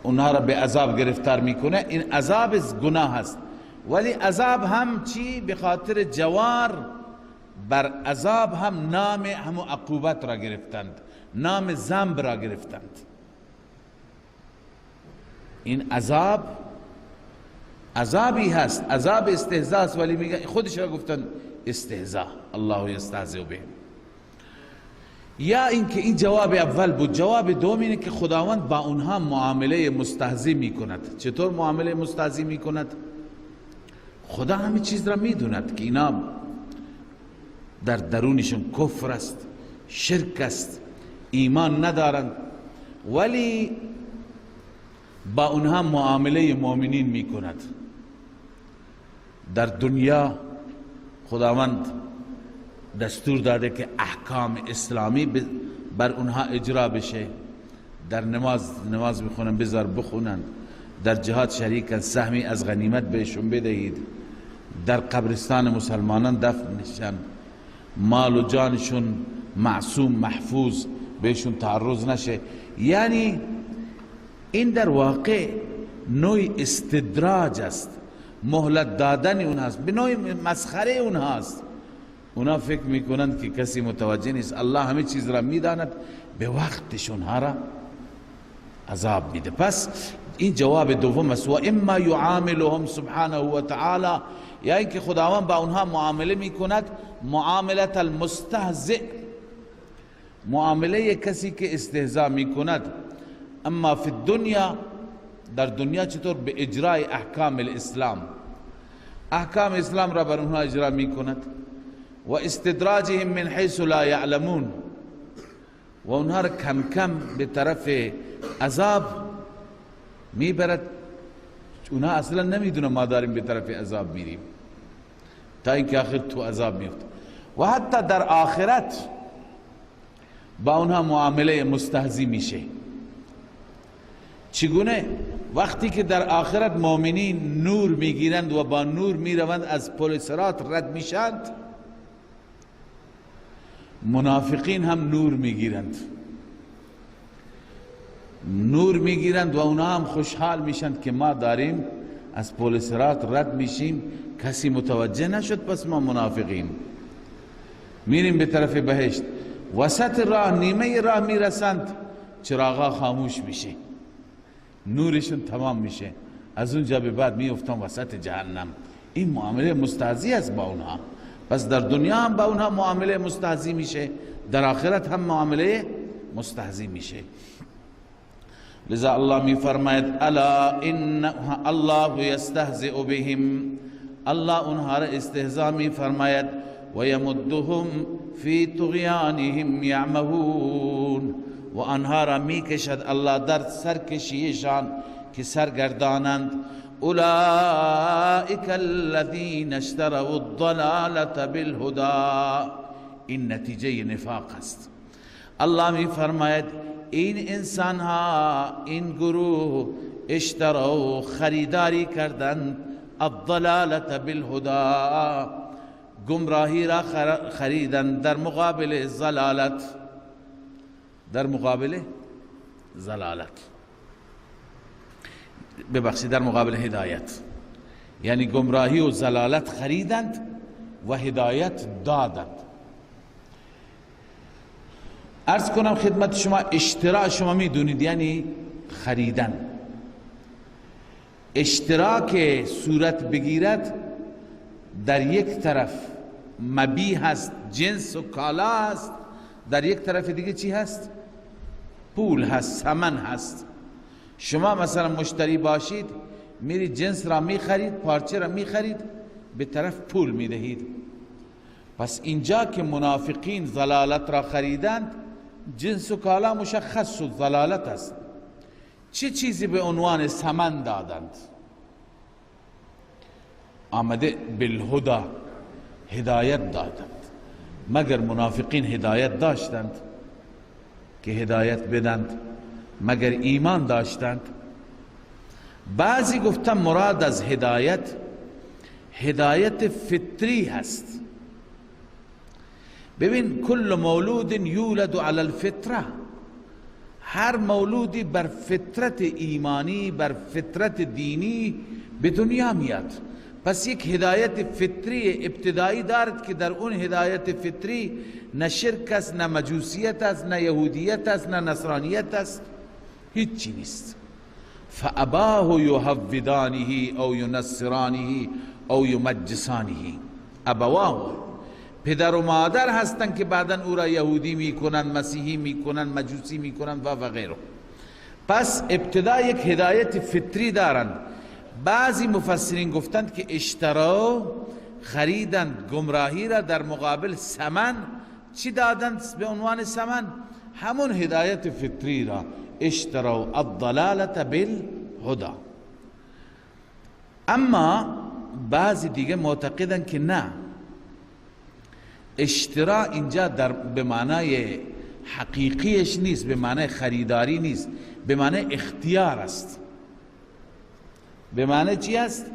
Speaker 1: اونها را به عذاب گرفتار میکنه، این عذاب گناه هست، ولی عذاب هم چی؟ به خاطر جوار بر عذاب هم نام همو عقوبت را گرفتند، نام ذنب را گرفتند. این عذاب عذابی هست، عذاب استهزاء است، ولی میگه خودش را گفتن استهزاء، الله یستهزئ بهم. یا اینکه این جواب اول بود. جواب دوم اینه که خداوند با اونها معامله مستهزی میکند. چطور معامله مستهزی میکند؟ خدا همه چیز را میدوند که اینا در درونشون کفر است، شرک است، ایمان ندارند، ولی با اونها معامله مؤمنین میکند. در دنیا خداوند دستور داده که احکام اسلامی بر اونها اجرا بشه، در نماز بخونن، بذار بخونن، در جهاد شریکن، سهمی از غنیمت بهشون بدهید، در قبرستان مسلمانان دفن نشن، مال و جانشون معصوم محفوظ، بهشون تعرض نشه. یعنی این در واقع نوع استدراج است، مهلت دادن اونهاست، به نوع مسخره اونهاست. اونا فکر میکنند که کسی متوجه نیست، الله همه چیز را میداند، به وقتش اونها را عذاب میده. پس این جواب دوم است. و اما یعاملهم سبحانه و تعالی، یا اینکه خداوند با اونها معامله میکند، معاملت المستهزئ، معامله کسی که استهزا میکند. اما فی الدنیا، در دنیا چطور؟ به اجرای احکام الاسلام، احکام اسلام را بر اونها اجرا میکند، و استدراجهم من حیث لا یعلمون، و اونها را کم کم به طرف عذاب میبرد. اونها اصلا نمیدونن ما داریم به طرف عذاب میریم، تا اینکه آخر تو عذاب میفته. و حتی در آخرت با اونها معامله مستهزی میشه. چگونه؟ وقتی که در آخرت مؤمنین نور میگیرند و با نور میروند، از پل صراط رد میشند، منافقین هم نور میگیرند، نور میگیرند و اونها هم خوشحال میشند که ما داریم از پل صراط رد میشیم، کسی متوجه نشد، پس ما منافقیم. میریم به طرف بهشت، وسط راه، نیمه راه میرسند، چراغا خاموش میشه، نورشون تمام میشه، از اونجا به بعد میافتن وسط جهنم. این معامله مستهزی است با اونها. پس در دنیا هم با اونها معامله مستهزی میشه، در آخرت هم معامله مستهزی میشه. لذا الله می فرماید الا ان الله یستهزئ بهم، الله اونها را استهزا می فرماید، و یمدهم فی طغیانهم یعمهون، و آنها را می کشد الله در سرکشیشان که سرگردانند. اولئک الذین اشتروا الضلالة بالهدى، این نتیجه نفاق است. الله می فرماید این انسان ها، این گروه، اشتروا خریداری کردند، الضلالة بالهدى، گمراهی را خریدند در مقابل ضلالت، در مقابل ضلالت، ببخشید در مقابل هدایت، یعنی گمراهی و ضلالت خریدند و هدایت دادند. عرض کنم خدمت شما، اشتراء شما میدونید یعنی خریدن. اشتراک صورت بگیرد در یک طرف مبیع هست، جنس و کالا هست، در یک طرف دیگه چی هست؟ پول هست، ثمن هست. شما مثلا مشتری باشید، میرید جنس را میخرید، پارچه را میخرید، به طرف پول میدهید. پس اینجا که منافقین ضلالت را خریدند، جنس و کالا مشخص شد، ضلالت است. چه چیزی به عنوان ثمن دادند؟ آمده بالهدى، هدایت دادند. مگر منافقین هدایت داشتند که هدایت بدند؟ مگر ایمان داشتند؟ بعضی گفتن مراد از هدایت، هدایت فطری هست. ببین، کل مولود یولد علی الفطره، هر مولودی بر فطرت ایمانی، بر فطرت دینی به دنیا میاد. پس یک هدایت فطری ابتدایی دارد که در اون هدایت فطری نه شرک است، نه مجوسیت است، نه یهودیت است، نه نصرانیت است، هیچی نیست. فاباه یهودانه او ینصرانه او یمجسانه، ابواه پدر و مادر هستند که بعدا او را یهودی میکنند، مسیحی میکنند، مجوسی میکنند و غیره. پس ابتدا یک هدایت فطری دارند. بعضی مفسرین گفتند که اشترا، خریدند گمراهی را در مقابل ثمن. چی دادند به عنوان ثمن؟ همون هدایت فطری را. اشتروا الضلالة بالهدى. اما بعضی دیگه معتقدند که نه، اشترا اینجا در به معنای حقیقیش نیست، به معنای خریداری نیست، به معنای اختیار است. به معنی چی است؟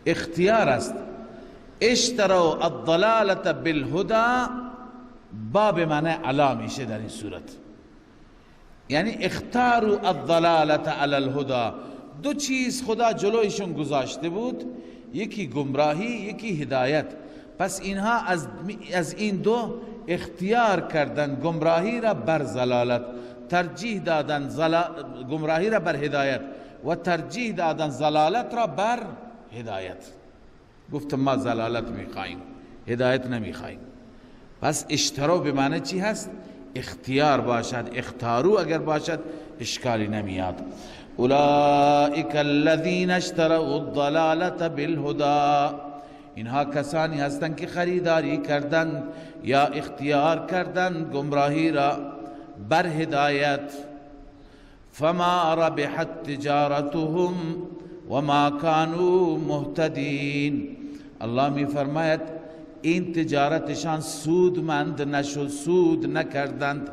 Speaker 1: اختیار است. اشتروا الضلالة بالهدى با به معنی علا میشه در این صورت، یعنی اختاروا الضلالة علی الهدى. دو چیز خدا جلویشون گذاشته بود، یکی گمراهی، یکی هدایت. پس اینها از این دو اختیار کردن، گمراهی را بر ضلالت ترجیح دادن، گمراهی را بر هدایت، و ترجیح دادن ضلالت را بر هدایت. گفتم ما ضلالت میخوایم، هدایت نمیخوایم. پس اشترا به معنی چی هست؟ اختیار باشد. اختارو اگر باشد اشکالی نمیاد. اولئک الذین اشتروا الضلالة بالهدى، اینها کسانی هستند که خریداری کردند یا اختیار کردند گمراهی را بر هدایت. فما ربحت تجارتهم وما كانوا مهتدین. الله می فرماید این تجارتشان سودمند نشد، سود نکردند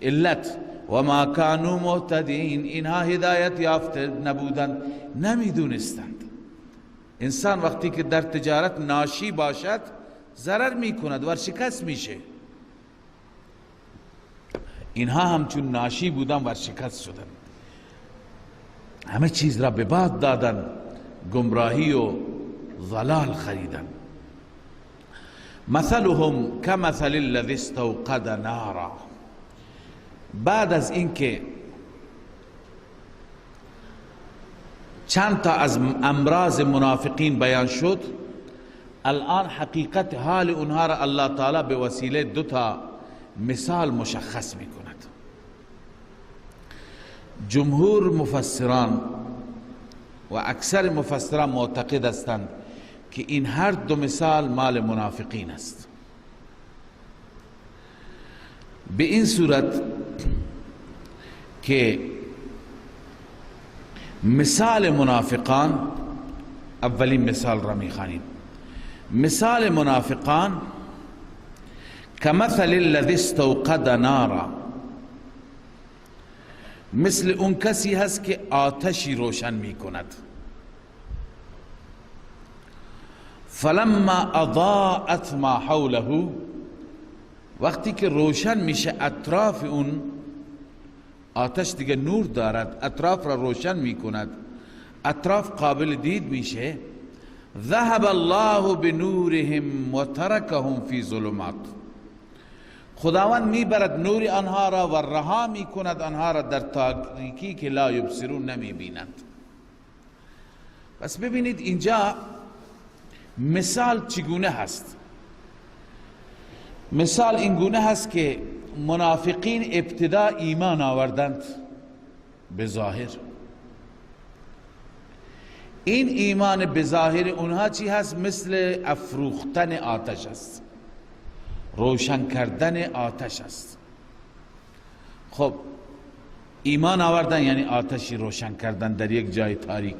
Speaker 1: علت و ما کانوا مهتدین، اینها هدایت یافته نبودند، نمیدونستند. انسان وقتی که در تجارت ناشی باشد ضرر میکند، ورشکست میشه. اینها همچون ناشی بودن ورشکست شدن، همه چیز را به باد دادن، گمراهی و ضلال خریدن. مثلهم كمثل الذي استوقد نارا. بعد از اینکه چند تا از امراض منافقین بیان شد، الان حقیقت حال اونها را الله تعالی به وسیله دو تا مثال مشخص می کند. جمهور مفسران و اکثر مفسران معتقد هستند که این هر دو مثال مال منافقین است. به این صورت که مثال منافقان، اولین مثال را میخوانیم. مثال منافقان کمثل الذی استوقد نارا، مثل اون کسی هست که آتشی روشن میکند. فلما اضاءت ما حوله، وقتی که روشن میشه اطراف اون آتش، دیگه نور دارد، اطراف را روشن میکند، اطراف قابل دید میشه. ذهب الله بنورهم و ترکهم فی ظلمات، خداوند میبرد نور آنها را و رها میکند آنها را در تاریکی که لا یبصرون، نمیبینند. پس ببینید اینجا مثال چگونه هست. مثال این گونه هست که منافقین ابتدا ایمان آوردند به ظاهر. این ایمان به ظاهر اونها چی هست؟ مثل افروختن آتش است، روشن کردن آتش است. خب ایمان آوردن یعنی آتشی روشن کردن در یک جای تاریک.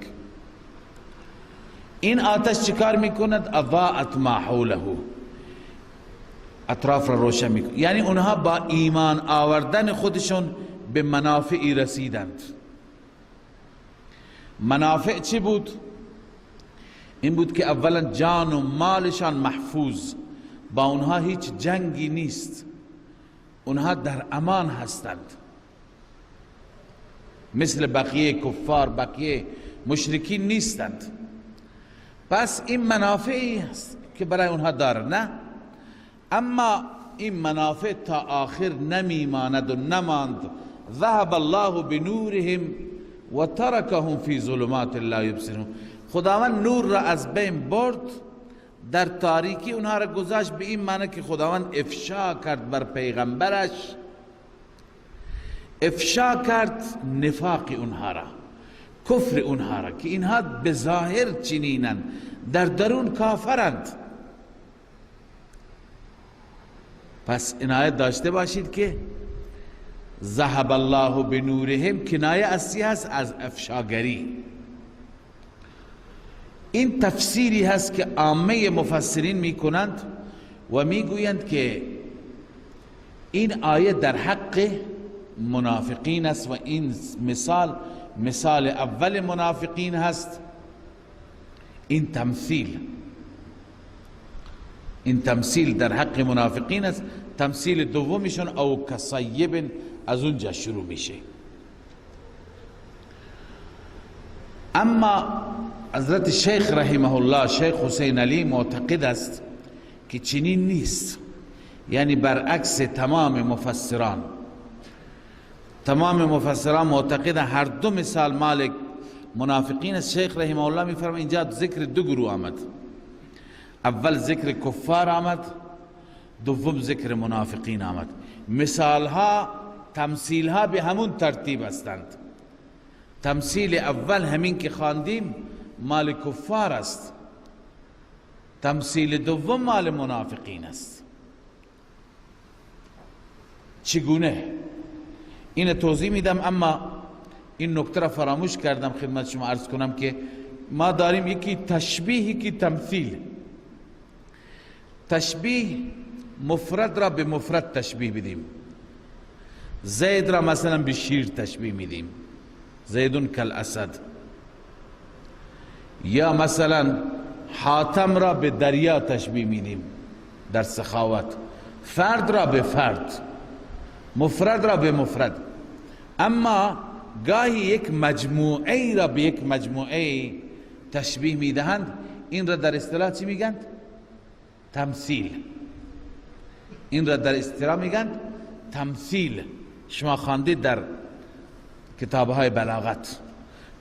Speaker 1: این آتش چیکار میکند؟ اضاءت ما حوله، اطراف را روشن میکند. یعنی اونها با ایمان آوردن خودشون به منافعی رسیدند. منافع چی بود؟ این بود که اولا جان و مالشان محفوظ، با اونها هیچ جنگی نیست، اونها در امان هستند، مثل بقیه کفار، بقیه مشرکین نیستند. پس این منافعی هست که برای اونها داره، نه؟ اما این منافع تا آخر نمیماند و نماند. ذهب الله بنورهم و ترکهم فی ظلمات لا یبصرون، خداوند نور را از بین برد، در تاریکی اونها را گذاشت، به این معنی که خداوند افشا کرد بر پیغمبرش، افشا کرد نفاق اونها را، کفر اونها را، که اینها به ظاهر چنینند، در درون کافرند. پس عنایت داشته باشید که ذهب الله بنورهم کنایه اصلی هست از افشاگری. این تفسیری هست که عامه مفسرین میکنند و میگویند که این آیه در حق منافقین است و این مثال مثال اول منافقین هست. این تمثیل، این تمثیل در حق منافقین است. تمثیل دومشون او کصیب از اونجا شروع میشه. اما حضرت شیخ رحمه الله، شیخ حسین علی، معتقد است که چنین نیست، یعنی برعکس تمام مفسران. تمام مفسران معتقد هر دو مثال مالک منافقین است. شیخ رحمه الله میفرماید اینجا ذکر دو گروه آمد، اول ذکر کفار آمد، دوم ذکر منافقین آمد. مثالها، تمثیلها به همون ترتیب هستند. تمثیل اول همین که خواندیم مال کفار است، تمثیل دوم مال منافقین است. چگونه؟ این توضیح میدم، اما این نکته را فراموش کردم خدمت شما عرض کنم که ما داریم یکی تشبیه، یکی تمثیل. تشبیه مفرد را به مفرد تشبیه بدیم، زید را مثلا به شیر تشبیه میدیم، زیدون کالاسد، یا مثلا حاتم را به دریا تشبیه میدیم در سخاوت، فرد را به فرد، مفرد را به مفرد. اما گاهی یک مجموعه را به یک مجموعه تشبیه میدهند، این را در اصطلاح چی میگند؟ تمثیل. این را در اصطلاح میگند تمثیل. شما خواندید در کتابهای بلاغت.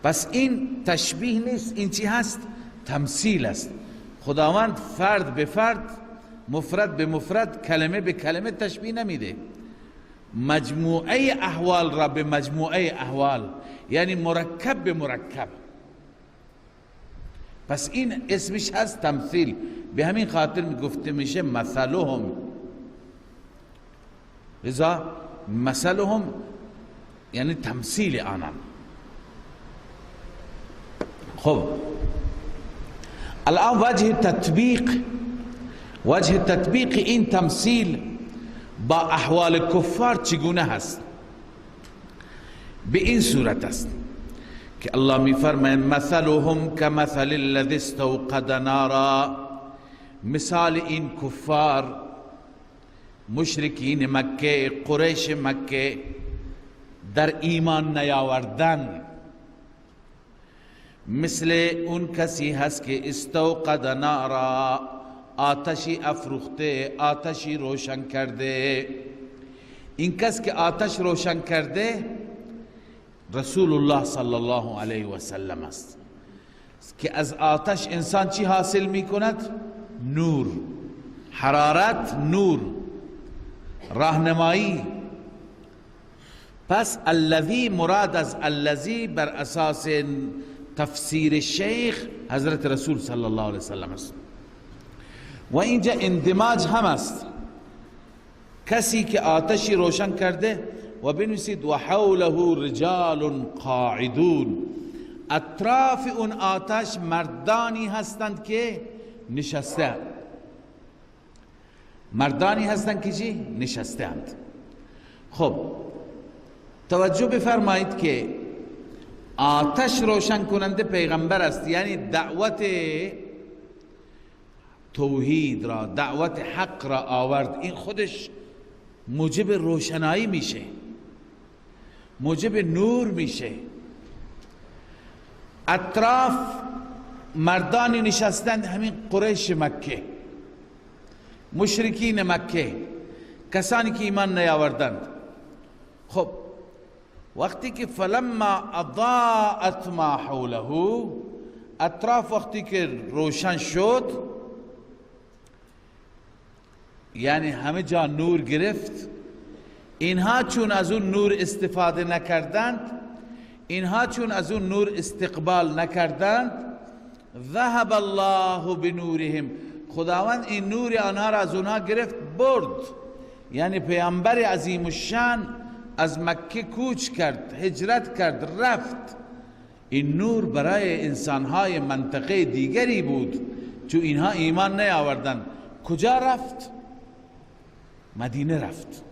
Speaker 1: پس این تشبیه نیست، این چی هست؟ تمثیل است. خداوند فرد به فرد، مفرد به مفرد، کلمه به کلمه تشبیه نمیده، مجموعه احوال را به مجموعه احوال، یعنی مرکب به مرکب. پس این اسمش هست تمثیل. به همین خاطر گفته میشه مثلهم. لذا مثلهم یعنی تمثیل آنان. خب الان وجه تطبیق این تمثیل با احوال کفار چگونه هست؟ به این صورت است که الله می فرماید مثلهم کمثل الذی استوقد نارا. مثال این کفار، مشرکین مکه، قریش مکه، در ایمان نیاوردن مثل اون کسی هست که استوقد نارا، آتشی افروخته، آتشی روشن کرده. این کس که آتش روشن کرده رسول الله صلی الله علیه و سلم است، که از آتش انسان چی حاصل می کند؟ نور، حرارت، نور، راهنمایی. پس الذی مراد از الذی بر اساس تفسیر شیخ حضرت رسول صلی الله علیه وسلم است. و اینجا اندماج هم است، کسی که آتشی روشن کرده و بنویسید و حوله رجال قاعدون، اطراف اون آتش مردانی هستند که نشسته، مردانی هستند که چی؟ نشسته اند. خب توجه بفرمایید که آتش روشن کننده پیغمبر است، یعنی دعوت توحید را، دعوت حق را آورد. این خودش موجب روشنایی میشه، موجب نور میشه. اطراف مردانی نشستند، همین قریش مکه، مشرکین مکه، کسانی که ایمان نیاوردند. خب وقتی که فلما اضاءت ما حوله، اطراف وقتی که روشن شد، یعنی همه جا نور گرفت، اینها چون از اون نور استفاده نکردند، اینها چون از اون نور استقبال نکردند، ذهب الله بنورهم، خداوند این نور آنها را از اونها گرفت برد. یعنی پیامبر عظیم الشان از مکه کوچ کرد، هجرت کرد، رفت. این نور برای انسانهای منطقه دیگری بود، چون اینها ایمان نیاوردند. کجا رفت؟ مدینه رفت.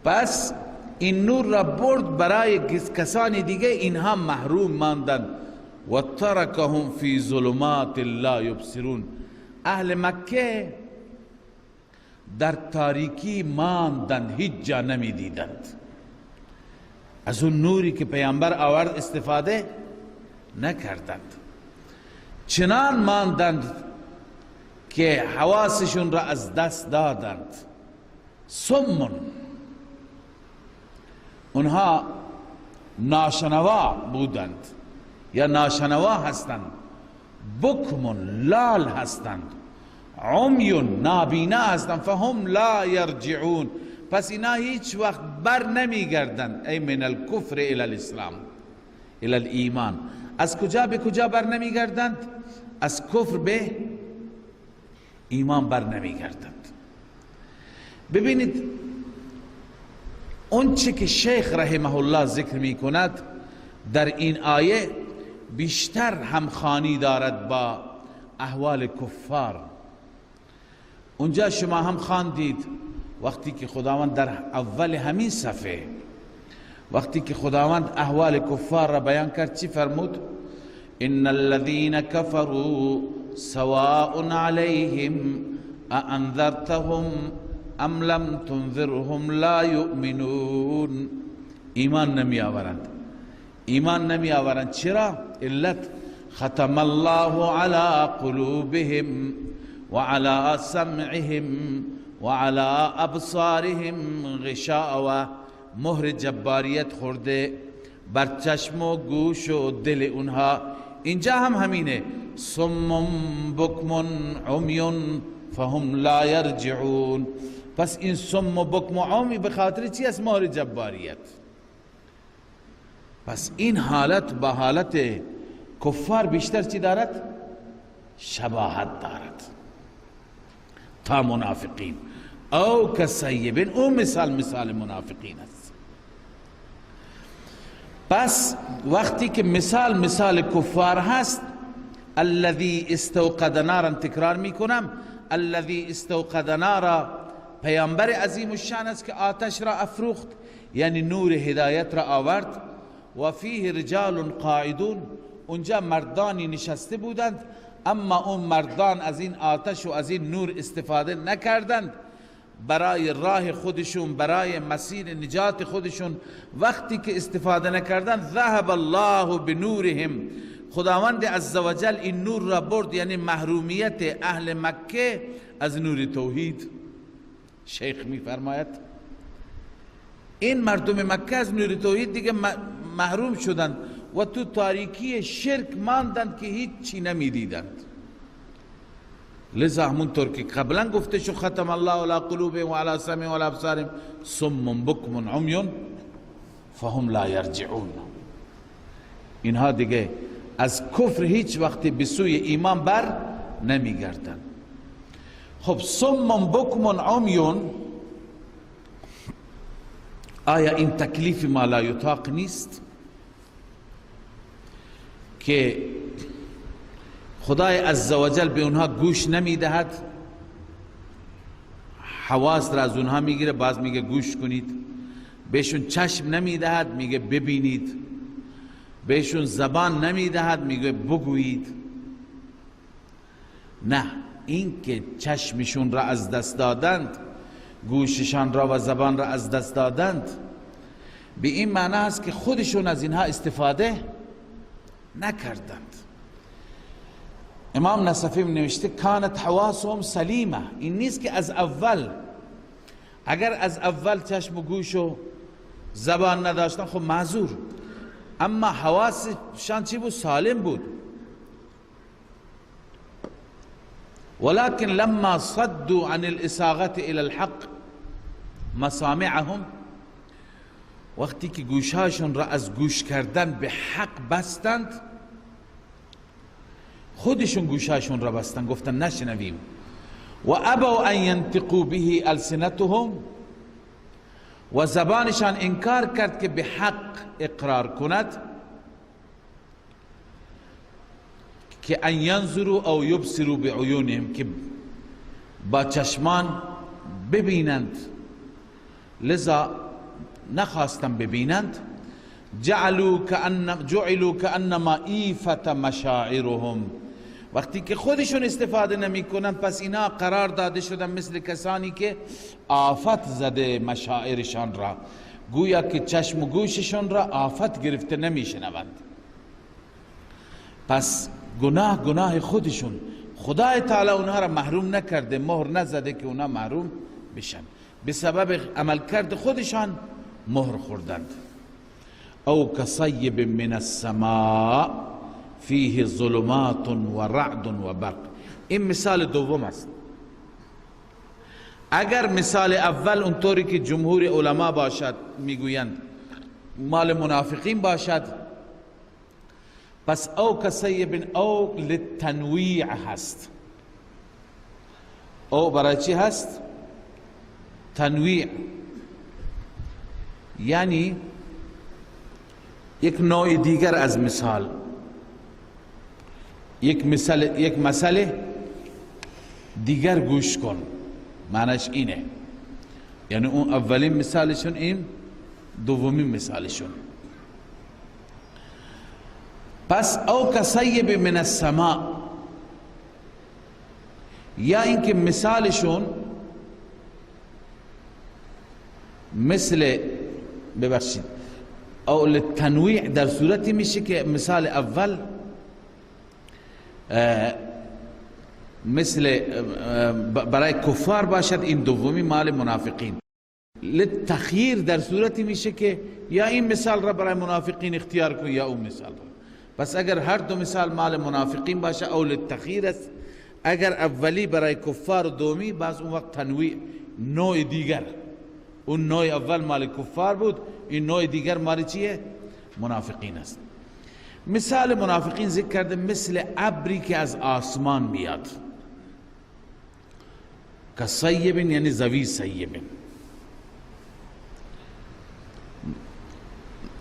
Speaker 1: پس این نور را برد برای کسانی دیگه، اینها محروم ماندند. و ترکهم فی ظلمات لا یبصرون، اهل مکه در تاریکی ماندند، هیچ جا نمی دیدند. از اون نوری که پیامبر آورد استفاده نکردند، چنان ماندند که حواسشون را از دست دادند. صم، اونها ناشنوا بودند یا ناشنوا هستند، بکم لال هستند، عمی نابینا هستند، فهم لا یرجعون، پس اینا هیچ وقت بر نمیگردند. ای من الکفر الی الاسلام الی الایمان. از کجا به کجا بر نمیگردند؟ از کفر به ایمان بر نمیگردند. ببینید اون چه که شیخ رحمه الله ذکر میکند در این آیه بیشتر همخوانی دارد با احوال کفار. اونجا شما هم خواندید وقتی که خداوند در اول همین صفحه، وقتی که خداوند احوال کفار را بیان کرد، چی فرمود؟ ان الذين كفروا سواء عليهم أأنذرتهم ام لم تنذرهم لا یؤمنون. ایمان نمی آورند، ایمان نمی آورند. چرا؟ علت ختم الله على قلوبهم وعلى سمعهم وعلى ابصارهم غشاوة. مهر جباریت خورده بر چشم و گوش و دل اونها. اینجا هم همینه، صم بکم عمی فهم لا یرجعون. پس این صم و بکم و عمی به خاطر چی است؟ مهر جباریت. پس این حالت با حالت کفار بیشتر چی دارد؟ شباهت دارد تا منافقین. او کصیب، او مثال مثال منافقین است. پس وقتی که مثال مثال کفار هست، الذی استوقد نارا، تکرار میکنم، الذی استوقد نارا، پیامبر عظیم الشان است که آتش را افروخت، یعنی نور هدایت را آورد. و فیه رجال قاعدون، اونجا مردانی نشسته بودند، اما اون مردان از این آتش و از این نور استفاده نکردند برای راه خودشون، برای مسیر نجات خودشون. وقتی که استفاده نکردند، ذهب الله بنورهم، خداوند عزوجل این نور را برد، یعنی محرومیت اهل مکه از نور توحید. شیخ میفرماید این مردم مکه از نور توحید دیگه محروم شدند و تو تاریکی شرک ماندند که هیچ چی نمیدیدند. لذا همونطور که قبلا گفته شد، ختم الله علی قلوبهم و علی سمعهم و علی ابصارهم صم بکم عمی فهم لا یرجعون. اینها دیگه از کفر هیچ وقتی به سوی ایمان بر نمیگردند. خب صم بکم عمی، آیا این تکلیف ما لا یطاق نیست که خدای عزوجل به اونها گوش نمیدهد، حواس را از اونها میگیره، باز میگه گوش کنید، بهشون چشم نمیدهد میگه ببینید، بهشون زبان نمیدهد میگه بگویید؟ نه، این که چشمشون را از دست دادند، گوششان را و زبان را از دست دادند، به این معنی است که خودشون از اینها استفاده نکردند. امام نصفی نوشته کانت حواسهم سلیمه، این نیست که از اول، اگر از اول چشم و گوش و زبان نداشتن خب معذور، اما حواسشان چی بود؟ سالم بود. ولكن لما صدوا عن الإصاغة إلى الحق مسامعهم، وقتی که گوشهاشون را از گوش کردن به حق بستند، خودشون گوشهاشون را بستند، گفتن نشنویم. و ابوا ان ينطقوا به السنتهم، و زبانشان انکار کرد که به حق اقرار کند، که ان ینظروا او یبصروا بعیونهم، که با چشمان ببینند، لذا نخواستن ببینند. جعلوا کأنما ایفت مشاعرهم، وقتی که خودشون استفاده نمی کنن، پس اینا قرار داده شدن مثل کسانی که آفت زده مشاعرشان را، گویا که چشم و گوششون را آفت گرفته نمی شنوند. پس گناه گناه خودشون، خدای تعالی اونها را محروم نکرده، مهر نزده که اونها محروم بشن، به سبب عملکرد خودشان مهر خوردند. او کصیب من السماء فیه ظلمات و رعد و برق. این مثال دوم است. اگر مثال اول اونطوری که جمهور علما باشد میگویند مال منافقین باشد، پس او کصیب او للتنویع هست. او برای چی هست؟ تنویع، یعنی یک نوع دیگر از مثال، یک مسئله دیگر گوش کن، معنیش اینه. یعنی اون اولین مثالشون، این دومین مثالشون. پس او کصیب من السماء، یا اینکه مثالشون مثل، ببخشید، او للتنویع در صورتی میشه که مثال اول مثل برای کفار باشد، این دومی مال منافقین. للتخییر در صورتی میشه که یا این مثال را برای منافقین اختیار کن یا اون مثال را. پس اگر هر دو مثال مال منافقین باشه او للتخییر است، اگر اولی برای کفار و دومی، باز اون وقت تنویع نوع دیگر، اون نوع اول مال کفار بود، این نوع دیگر مال چیه؟ منافقین است. مثال منافقین ذکر کرده مثل ابری که از آسمان میاد، کصیب یعنی ذوی صیب،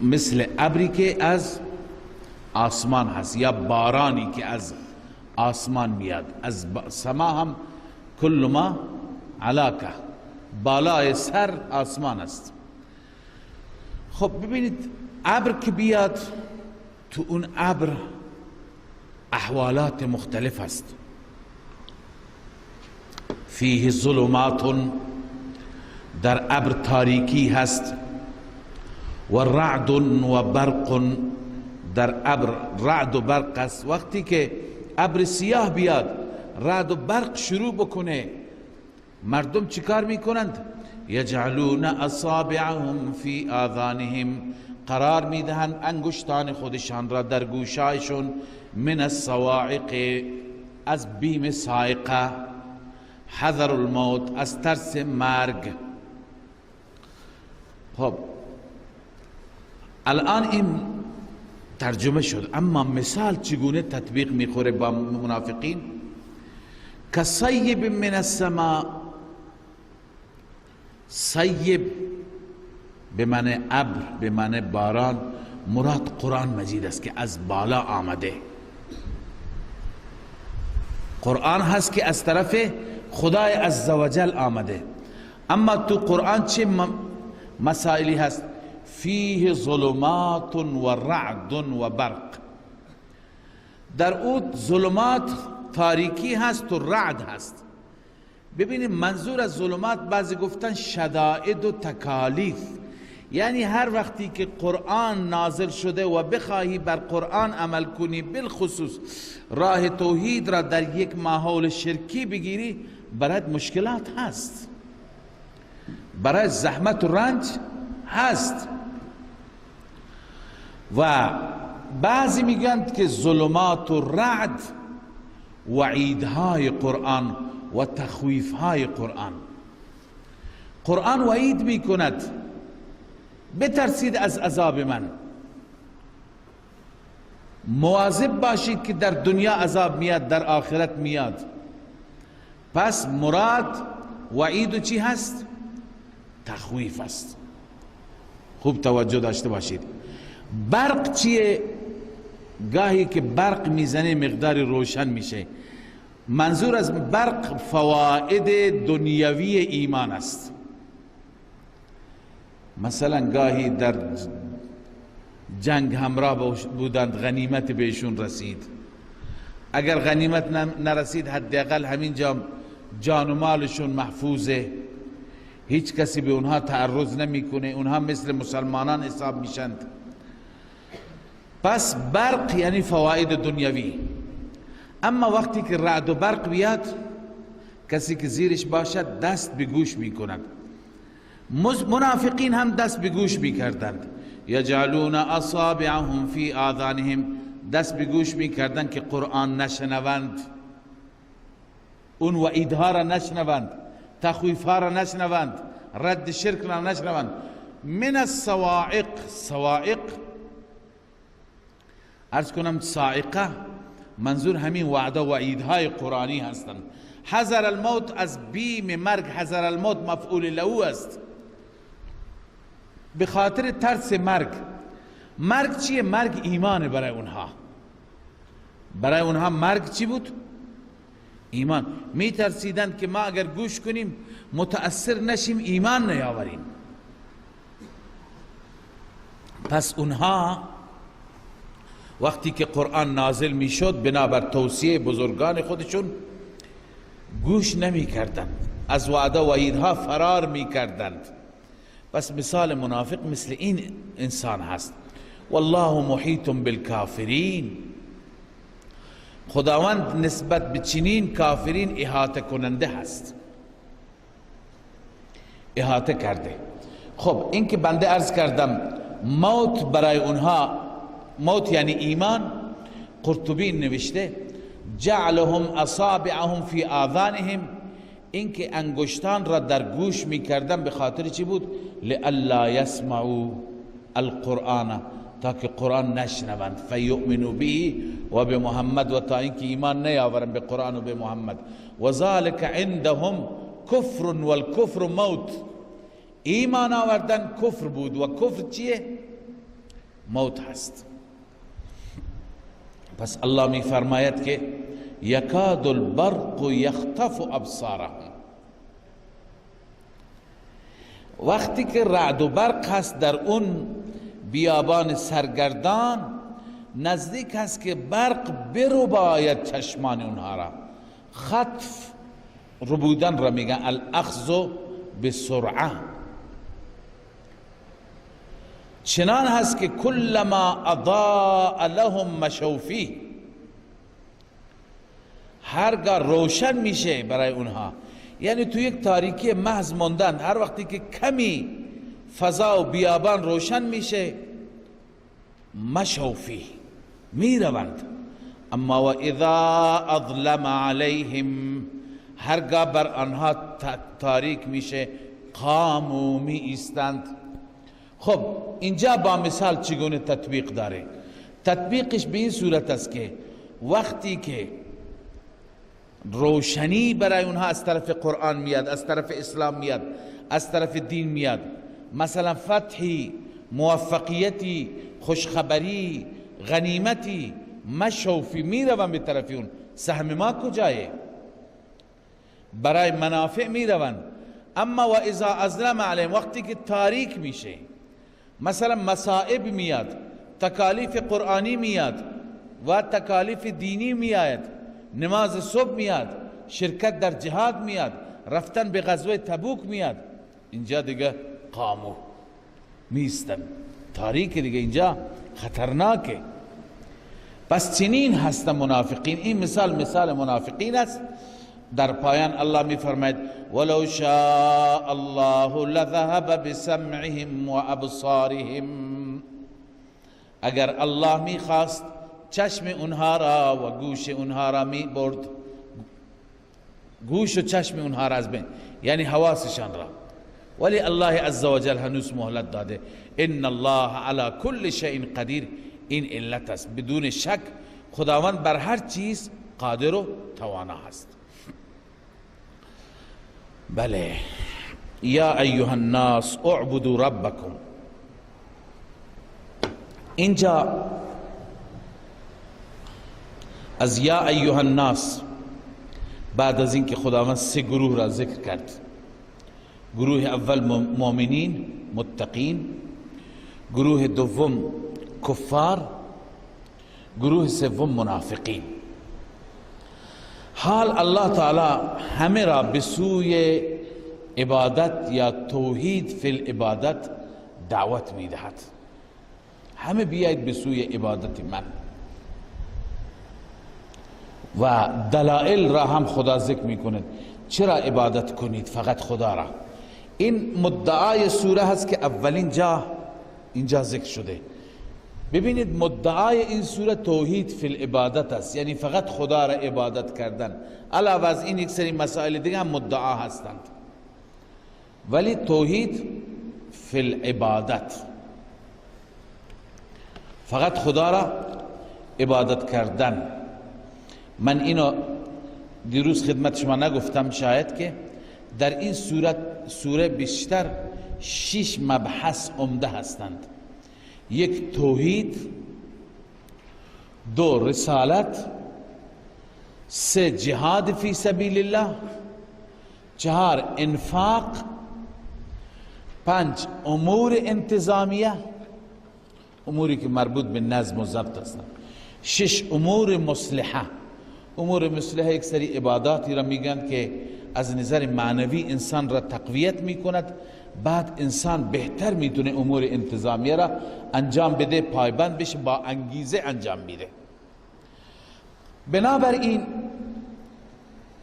Speaker 1: مثل ابری که از آسمان هست یا بارانی که از آسمان میاد. از سما هم کل ما علاکه، بالای سر آسمان است. خب ببینید ابر که بیاد، تو اون ابر احوالات مختلف است. فیه ظلمات، در ابر تاریکی هست، و رعد و برق، در ابر رعد و برق است. وقتی که ابر سیاه بیاد، رعد و برق شروع بکنه، مردم چیکار میکنند؟ یجعلون اصابعهم فی آذانهم، قرار میدهند انگشتان خودشان را در گوشایشون، من الصواعق، از بیم صاعقه، حذر الموت، از ترس مرگ. خب الان این ترجمه شد، اما مثال چگونه تطبیق میخوره با منافقین؟ کصیب من السماء، صیب به معنی ابر، به معنی باران، مراد قرآن مجید است که از بالا آمده. قرآن هست که از طرف خدای عزوجل آمده. اما تو قرآن چه مسائلی هست؟ فیه ظلمات و رعد و برق، در او ظلمات تاریکی هست و رعد هست. ببینید منظور از ظلمات بعضی گفتن شدائد و تکالیف، یعنی هر وقتی که قرآن نازل شده و بخواهی بر قرآن عمل کنی، بالخصوص راه توحید را در یک ماحول شرکی بگیری، برات مشکلات هست، برای زحمت و رنج هست. و بعضی میگن که ظلمات و رعد وعیدهای قرآن و تخویفهای قرآن. قرآن وعید میکند، بترسید از عذاب من، مواظب باشید که در دنیا عذاب میاد، در آخرت میاد. پس مراد وعید چی هست؟ تخویف است. خوب توجه داشته باشید. برق چیه؟ گاهی که برق میزنه مقداری روشن میشه. منظور از برق فواید دنیوی ایمان است. مثلا گاهی در جنگ همراه بودند، غنیمت بهشون رسید. اگر غنیمت نرسید حداقل همینجا جان و مالشون محفوظه، هیچ کسی به اونها تعرض نمیکنه، اونها مثل مسلمانان حساب میشند. پس برق یعنی فواید دنیوی. اما وقتی که رعد و برق بیاد، کسی که زیرش باشد دست به گوش میکند. منافقین هم دست به گوش میکردند، یجعلون اصابعهم فی آذانهم، دست به گوش میکردند که قرآن نشنوند، اون وعیدها را نشنوند، تخویفها را نشنوند، رد شرک را نشنوند. من الصواعق، صواعق عرض کنم صاعقه منظور همین وعده و وعیدهای قرآنی هستند. حذر الموت از بیم مرگ، حذر الموت مفعول له است، به خاطر ترس مرگ. مرگ چیه؟ مرگ ایمان برای اونها. برای اونها مرگ چی بود؟ ایمان. میترسیدند که ما اگر گوش کنیم متأثر نشیم، ایمان نیاوریم. پس اونها وقتی که قرآن نازل میشد بنابر توصیه بزرگان خودشون گوش نمی کردند، از وعده و وعیدها فرار می کردند. پس مثال منافق مثل این انسان هست. والله محیط بالکافرین، خداوند نسبت به چنین کافرین احاطه کننده هست، احاطه کرده. خب این که بنده عرض کردم موت برای اونها، موت یعنی ایمان، قرطبی نوشته جعلهم اصابعهم فی آذانهم، اینکه انگشتان را در گوش میکردن به خاطر چی بود؟ لئلا یسمعوا القرآن، تا که قرآن نشنوند، فیؤمنوا به و به محمد، و تا اینکه ایمان نیاورند به قرآن و به محمد. و ذلك عندهم کفر والکفر موت، ایمان آوردن کفر بود و کفر چیه؟ موت هست. پس الله می فرماید که یکاد البرق یخطف ابصارهم، وقتی که رعد و برق هست در اون بیابان سرگردان، نزدیک هست که برق برباید چشمان اونها را. خطف ربودن را میگن، الاخذ بسرعه. چنان هست که کلما اضاء لهم مشوا فیه، هرگاه روشن میشه برای اونها، یعنی تو یک تاریکی محض موندن، هر وقتی که کمی فضا و بیابان روشن میشه مشوا فیه، میروند. اما و اذا اظلم علیهم، هرگاه بر آنها تاریک میشه قاموا، می ایستند. خب اینجا با مثال چگونه تطبیق داره؟ تطبیقش به این صورت است که وقتی که روشنی برای اونها از طرف قرآن میاد، از طرف اسلام میاد، از طرف دین میاد، مثلا فتحی، موفقیتی، خوشخبری، غنیمتی، مشوفی، میروند به طرف اون، سهم ما کجایه؟ برای منافع میروند. اما و اذا ازلم علیهم، وقتی که تاریک میشه، مثلا مصائب میاد، تکالیف قرآنی میاد و تکالیف دینی میاد، نماز صبح میاد، شرکت در جهاد میاد، رفتن به غزوه تبوک میاد، اینجا دیگه قامو میستن، تاریک دیگه اینجا خطرناکه. پس چنین هست منافقین. این مثال مثال منافقین است. در پایان الله می فرماید ولو شاء الله لذهب بسمعهم و ابصارهم، اگر الله می خواست چشم اونها را و گوش اونها را می برد، گوش و چشم اونها را از بین، یعنی حواسشان را، ولی الله عزوجل هنوز مهلت داده. ان الله علی کل شیء قدیر، این علت است. بدون شک خداوند بر هر چیز قادر و توانا هست. بله، یا ایها الناس اعبدوا ربکم. اینجا از یا ایها الناس بعد از اینکه خداوند سه گروه را ذکر کرد، گروه اول مؤمنین متقین، گروه دوم کفار، گروه سوم منافقین. حال الله تعالی همه را به سوی عبادت یا توحید فی العبادت دعوت میدهد. همه بیاید به سوی عبادت من، و دلائل را هم خدا ذکر میکند چرا عبادت کنید فقط خدا را. این مدعای سوره هست که اولین جا اینجا ذکر شده. ببینید مدعای این سوره توحید فی العبادت است، یعنی فقط خدا را عبادت کردن. علاوه از این یک سری مسائل دیگه هم مدعا هستند، ولی توحید فی العبادت، فقط خدا را عبادت کردن. من اینو دیروز خدمت شما نگفتم شاید، که در این سوره بیشتر 6 مبحث عمده هستند. یک توحید، دو رسالت، سه جهاد فی سبیل الله، چهار انفاق، پنج امور انتظامیه، اموری که مربوط به نظم و ضبط هستند، شش امور مصلحه. امور مصلحه یک سری عباداتی را میگن که از نظر معنوی انسان را تقویت میکند، بعد انسان بهتر میتونه امور انتظامیه را انجام بده، پایبند بشه، با انگیزه انجام میده. بنابراین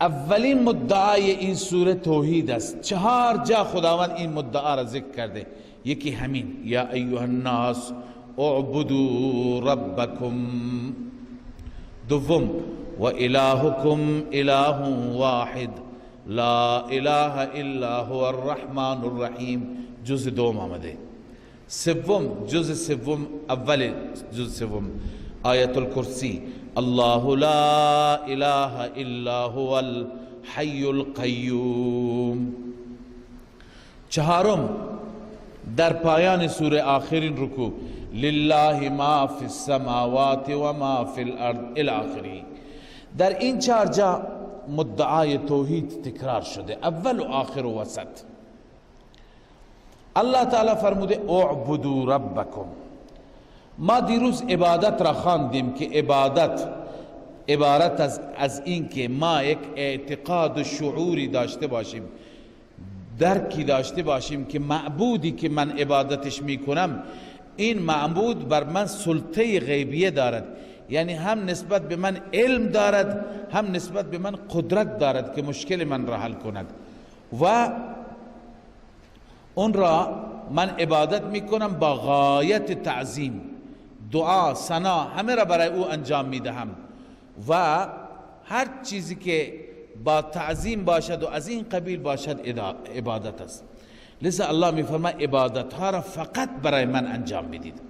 Speaker 1: اولین مدعای این سوره توحید است. چهار جا خداوند این مدعا را ذکر کرده. یکی همین یا ایها الناس اعبدوا ربکم، دوم و الهکم اله واحد لا اله الا هو الرحمن الرحیم، جز دوم آمده. سوم، جز سوم، اول جز سوم آیت الکرسی، الله لا اله الا هو الحی القیوم. چهارم در پایان سوره آخرین رکوع، لله ما فی السماوات و ما فی الارض الی آخره. در این چهار جا مدعای توحید تکرار شده، اول و آخر و وسط. الله تعالی فرموده اعبدوا ربکم. ما دیروز عبادت را خواندیم که عبادت عبارت از این که ما یک اعتقاد و شعوری داشته باشیم، درکی داشته باشیم که معبودی که من عبادتش میکنم این معبود بر من سلطه غیبیه دارد، یعنی هم نسبت به من علم دارد، هم نسبت به من قدرت دارد که مشکل من را حل کند و اون را من عبادت میکنم با غایت تعظیم، دعا، ثنا همه را برای او انجام میدهم و هر چیزی که با تعظیم باشد و از این قبیل باشد عبادت است. لذا الله میفرماید عبادت ها را فقط برای من انجام بدید.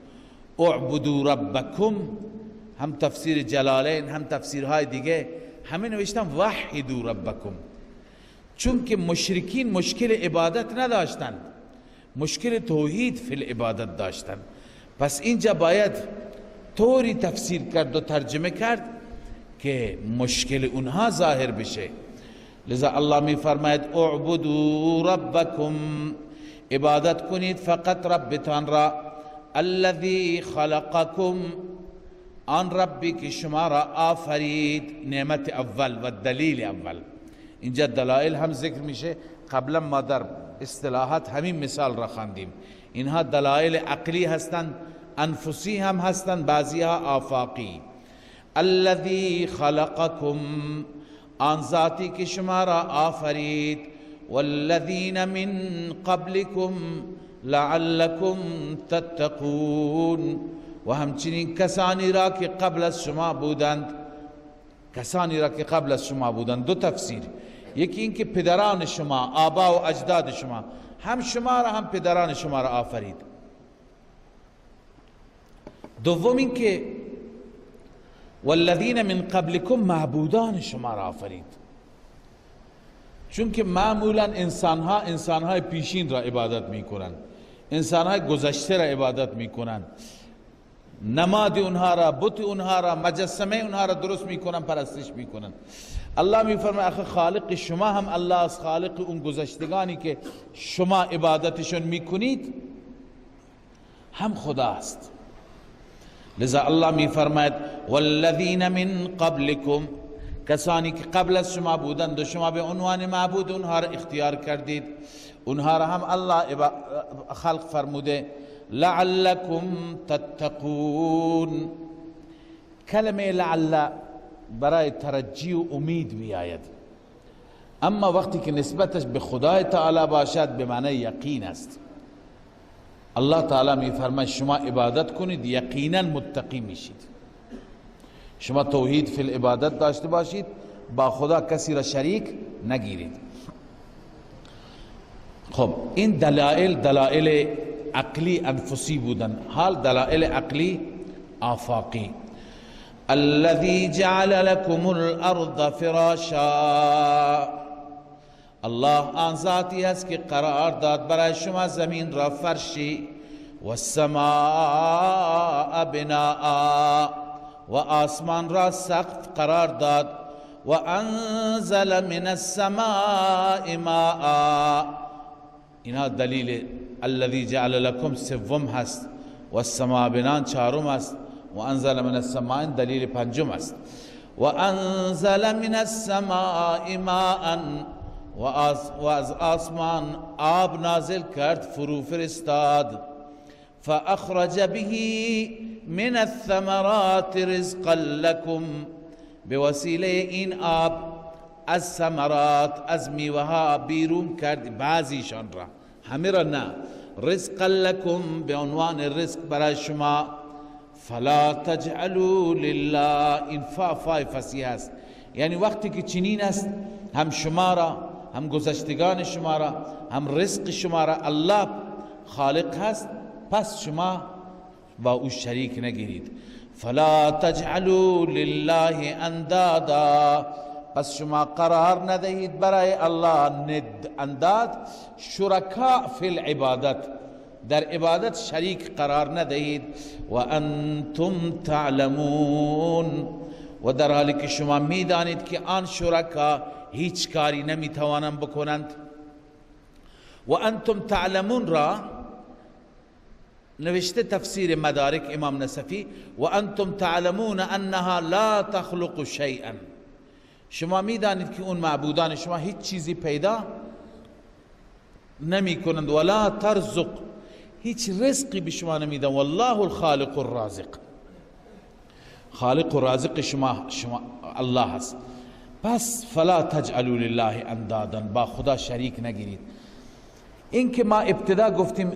Speaker 1: اعبدوا ربکم، هم تفسیر جلالین هم تفسیرهای دیگه همه نوشتن وحدوا ربکم، چون که مشرکین مشکل عبادت نداشتند، مشکل توحید فی العبادت داشتند. پس اینجا باید طوری تفسیر کرد و ترجمه کرد که مشکل اونها ظاهر بشه. لذا الله می فرماید اعبدوا ربکم، عبادت کنید فقط ربتان را، الذی خلقکم، آن ربی که شما را آفرید. نعمت اول و دلیل اول. اینجا دلائل هم ذکر میشه. قبلا ما در اصطلاحات همین مثال را خواندیم. اینها دلائل عقلی هستند، انفسی هم هستند، بعضیها آفاقی. الذی خلقکم، آن ذاتی که شما را آفرید، والذین من قبلکم لعلکم تتقون، و همچنین کسانی را که قبل از شما بودند. کسانی را که قبل از شما بودند دو تفسیر، یکی این که پدران شما، آبا و اجداد شما، هم شما را هم پدران شما را آفرید. دوم این که والذین من قبلکم، معبودان شما را آفرید، چون که معمولا انسانها انسانهای پیشین را عبادت میکنند، انسانهای گذشته را عبادت میکنند، نماد اونها را، بت اونها را، مجسمه اونها را درست میکنن، پرستش میکنن. الله میفرماید آخه خالق شما هم الله است، خالق اون گذشتگانی که شما عبادتشون میکنید هم خدا است. لذا الله میفرماید والذین من قبلکم، کسانی که قبل از شما بودند و شما به عنوان معبود اونها را اختیار کردید، اونها را هم الله خلق فرموده. لعلکم تتقون، کلمه لعل برای ترجی و امید می آید، اما وقتی که نسبتش به خدای تعالی باشد به معنی یقین است. الله تعالی می فرماید شما عبادت کنید یقینا متقی میشید. شما توحید فی العبادت داشته باشید، با خدا کسی را شریک نگیرید. خب این دلائل دلائل عقلی انفسی بودن، حال دلائل عقلی آفاقی. الذي جعل لكم الارض فراشا، الله آن ذاتی است که قرار داد برای شما زمین را فرشی، والسماء بناء، و آسمان را سقف قرار داد، و انزل من السماء ماء. اینا دلیل الذي جعل لكم سوم هست، و السماء بنان چهارم است، و انزل من السماء دلیل پنجم است. و انزل من السماء ماء، و از آسمان آب نازل کرد، فرو فرستاد. فاخرج به من الثمرات رزقا لكم، به وسیله این آب از ثمرات، از میوه بیرون کرد بعضیشان را، همه را نه. رزقا لكم، به عنوان رزق برای شما. فلا تجعلوا لله، این فا فای فصیح است، یعنی وقتی که چنین است هم شما را، هم گذشتگان شما را، هم رزق شما را الله خالق هست، پس شما با او شریک نگیرید. فلا تجعلوا لله اندادا، پس شما قرار ندهید برای الله ند، انداد شرکاء فی العبادت، در عبادت شریک قرار ندهید. و انتم تعلمون، و در حالی که شما میدانید که آن شرکا هیچ کاری نمیتوانند بکنند. و انتم تعلمون را نوشته تفسیر مدارک امام نصفی، و انتم تعلمون انها لا تخلق شیئا، شما میدانید که اون معبودان شما هیچ چیزی پیدا نمی کنند، ولا ترزق، هیچ رزقی به شما نمیدن، والله الخالق الرازق، خالق و رازق شما الله هست. پس فلا تجعلوا لله اندادا، با خدا شریک نگیرید. این که ما ابتدا گفتیم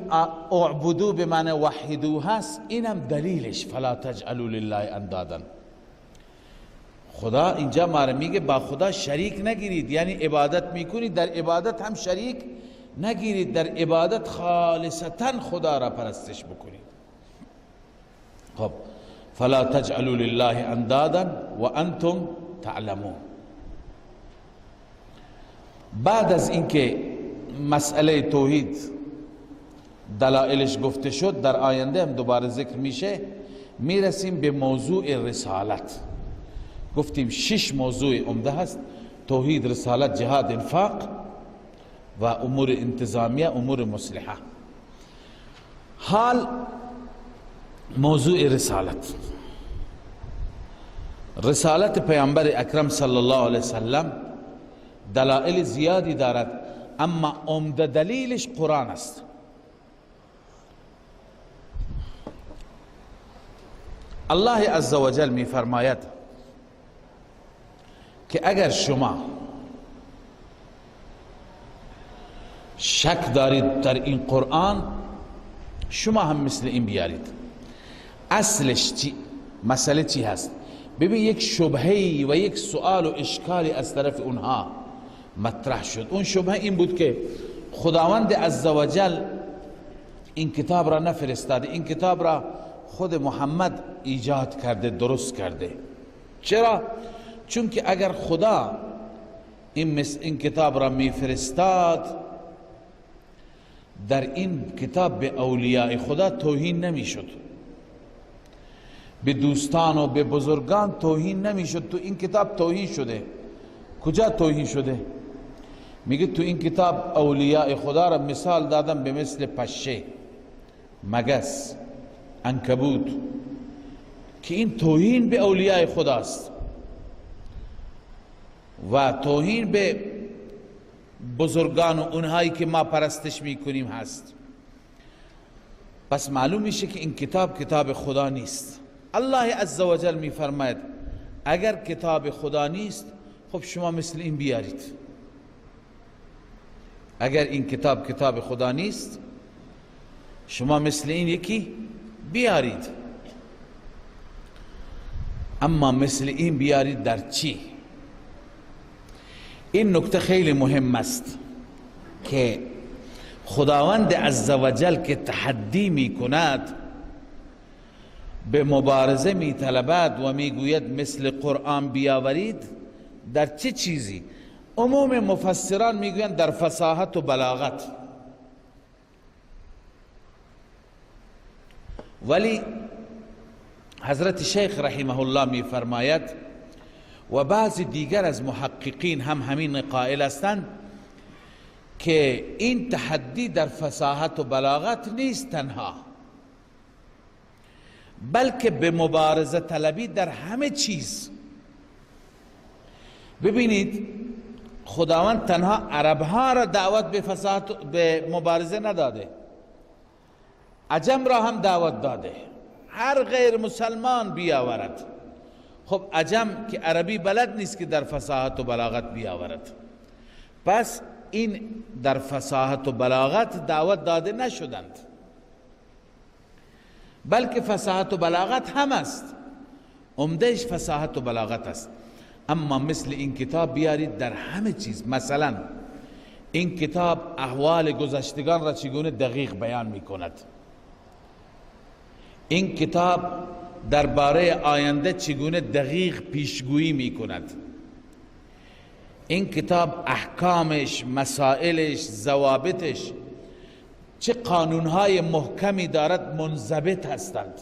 Speaker 1: اعبدو به معنی وحدو هست، اینم دلیلش فلا تجعلوا لله اندادا. خدا اینجا ما رو میگه با خدا شریک نگیرید، یعنی عبادت میکنید در عبادت هم شریک نگیرید، در عبادت خالصتا خدا را پرستش بکنید. خب فلا تجعلوا لله اندادا و انتم تعلمون. بعد از اینکه مسئله توحید دلائلش گفته شد، در آینده هم دوباره ذکر میشه، میرسیم به موضوع رسالت. گفتیم 6 موضوع عمده هست: توحید، رسالت، جهاد، انفاق و امور انتظامیه، امور مصلحه. حال موضوع رسالت، رسالت پیامبر اکرم صلی الله علیه وسلم دلائل زیادی دارد، اما عمده دلیلش قرآن است. الله عزوجل می فرماید که اگر شما شک دارید در این قرآن، شما هم مثل این بیارید. اصلش چی؟ مسئله چی هست؟ ببین، یک شبهه‌ای و یک سؤال و اشکالی از طرف اونها مطرح شد. اون شبهه این بود که خداوند عزوجل این کتاب را نفرستاده، این کتاب را خود محمد ایجاد کرده، درست کرده. چرا؟ چون که اگر خدا این کتاب را میفرستاد، در این کتاب به اولیاء خدا توهین نمیشد، به دوستان و به بزرگان توهین نمیشد. تو این کتاب توهین شده. کجا توهین شده؟ میگه تو این کتاب اولیاء خدا را مثال دادم به مثل پشه، مگس، عنکبوت، که این توهین به اولیاء خداست و توهین به بزرگان و اونهایی که ما پرستش میکنیم هست. پس معلوم میشه که این کتاب کتاب خدا نیست. الله عزوجل میفرماید اگر کتاب خدا نیست، خب شما مثل این بیارید. اگر این کتاب کتاب خدا نیست، شما مثل این یکی بیارید. اما مثل این بیارید در چی؟ این نکته خیلی مهم است که خداوند عزوجل که تحدی می کند، به مبارزه می طلبد و می گوید مثل قرآن بیاورید، در چه چیزی؟ عموم مفسران میگویند در فصاحت و بلاغت، ولی حضرت شیخ رحمه الله می فرماید و بعضی دیگر از محققین هم همین قائل هستند که این تحدی در فصاحت و بلاغت نیست تنها، بلکه به مبارزه طلبی در همه چیز. ببینید خداوند تنها عربها را دعوت به فصاحت به مبارزه نداده، عجم را هم دعوت داده، هر غیر مسلمان بیاورد. خب عجم که عربی بلد نیست که در فصاحت و بلاغت بیاورد، پس این در فصاحت و بلاغت دعوت داده نشدند، بلکه فصاحت و بلاغت هم است، عمدهش فصاحت و بلاغت است. اما مثل این کتاب بیارید در همه چیز. مثلا این کتاب احوال گذشتگان را چگونه دقیق بیان می کند، این کتاب درباره آینده چگونه دقیق پیشگویی می کند، این کتاب احکامش، مسائلش، ضوابطش، چه قانونهای محکمی دارد، منضبط هستند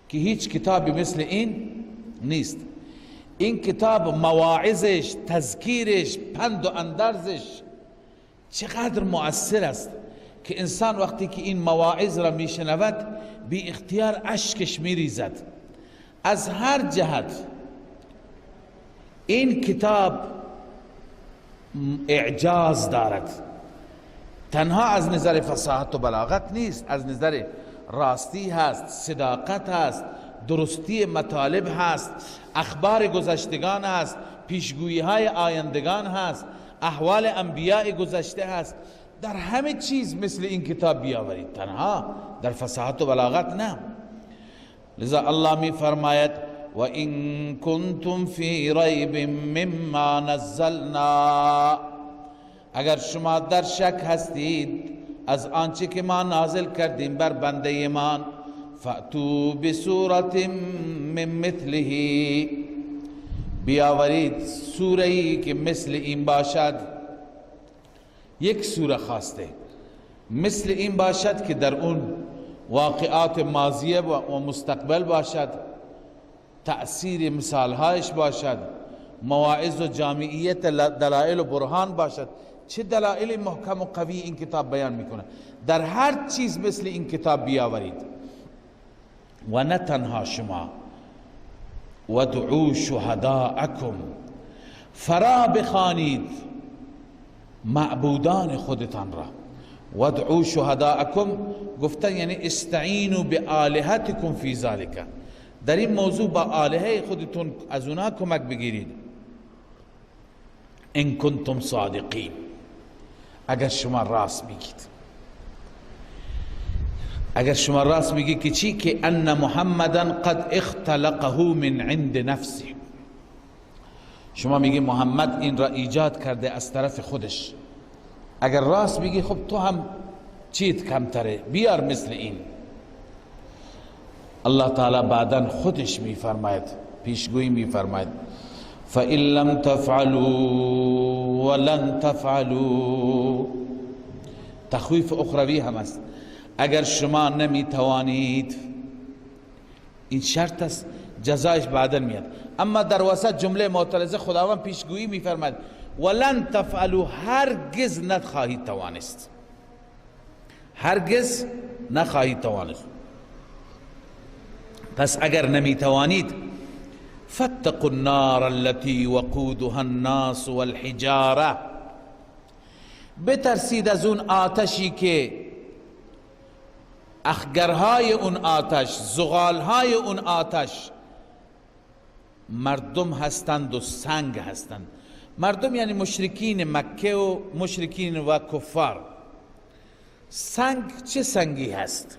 Speaker 1: که هیچ کتابی مثل این نیست. این کتاب مواعظش، تذکیرش، پند و اندرزش چقدر مؤثر است که انسان وقتی که این مواعظ را میشنود بی اختیار اشکش میریزد. از هر جهت این کتاب اعجاز دارد، تنها از نظر فصاحت و بلاغت نیست، از نظر راستی هست، صداقت هست، درستی مطالب هست، اخبار گذشتگان هست، پیشگویی های آیندگان هست، احوال انبیاء گذشته هست. در همه چیز مثل این کتاب بیاورید، تنها در فصاحت و بلاغت نه. لذا الله می فرماید و این کنتم فی ریب مما نزلنا، اگر شما در شک هستید از آنچه که ما نازل کردیم بر بنده ایمان، فأتوا بسورة من مثله، بیاورید سوره ای که مثل این باشد. یک سوره خواسته مثل این باشد که در اون واقعات ماضیه و مستقبل باشد، تأثیر مثالهایش باشد، مواعظ و جامعیت دلائل و برهان باشد. چه دلائل محکم و قوی این کتاب بیان میکنه. در هر چیز مثل این کتاب بیاورید. و نه تنها شما، ودعو شهداءکم، فرا بخوانید معبودان خودتان را. ودعو شهداءکم گفتن یعنی استعینوا بآلهتکم فی ذلک، در این موضوع با آلهه خودتون از اونا کمک بگیرید. ان کنتم صادقین، اگر شما راست میگید. اگر شما راست میگی که چی؟ که ان محمدا قد اختلقه من عند نفسه، شما میگی محمد این را ایجاد کرده از طرف خودش. اگر راست میگی خب تو هم چیت کمتره، بیار مثل این. الله تعالی بعدا خودش میفرماید، پیشگویی میفرماید فَإِن لَمْ تَفْعَلُوا وَلَنْ تَفْعَلُوا، تخویف اخروی هم است. اگر شما نمیتوانید، این شرط است، جزایش بعدا میاد. اما در وسط جمله معترضه خداوند پیشگویی میفرماید ولن تفعلوا، هرگز نخواهید توانست، هرگز نخواهید توانست. پس اگر نمیتوانید فاتقوا النار التي وقودها الناس والحجاره، بترسید از اون آتشی که اخگرهای اون آتش، زغالهای اون آتش مردم هستند و سنگ هستند. مردم یعنی مشرکین مکه و مشرکین و کفار. سنگ چه سنگی هست؟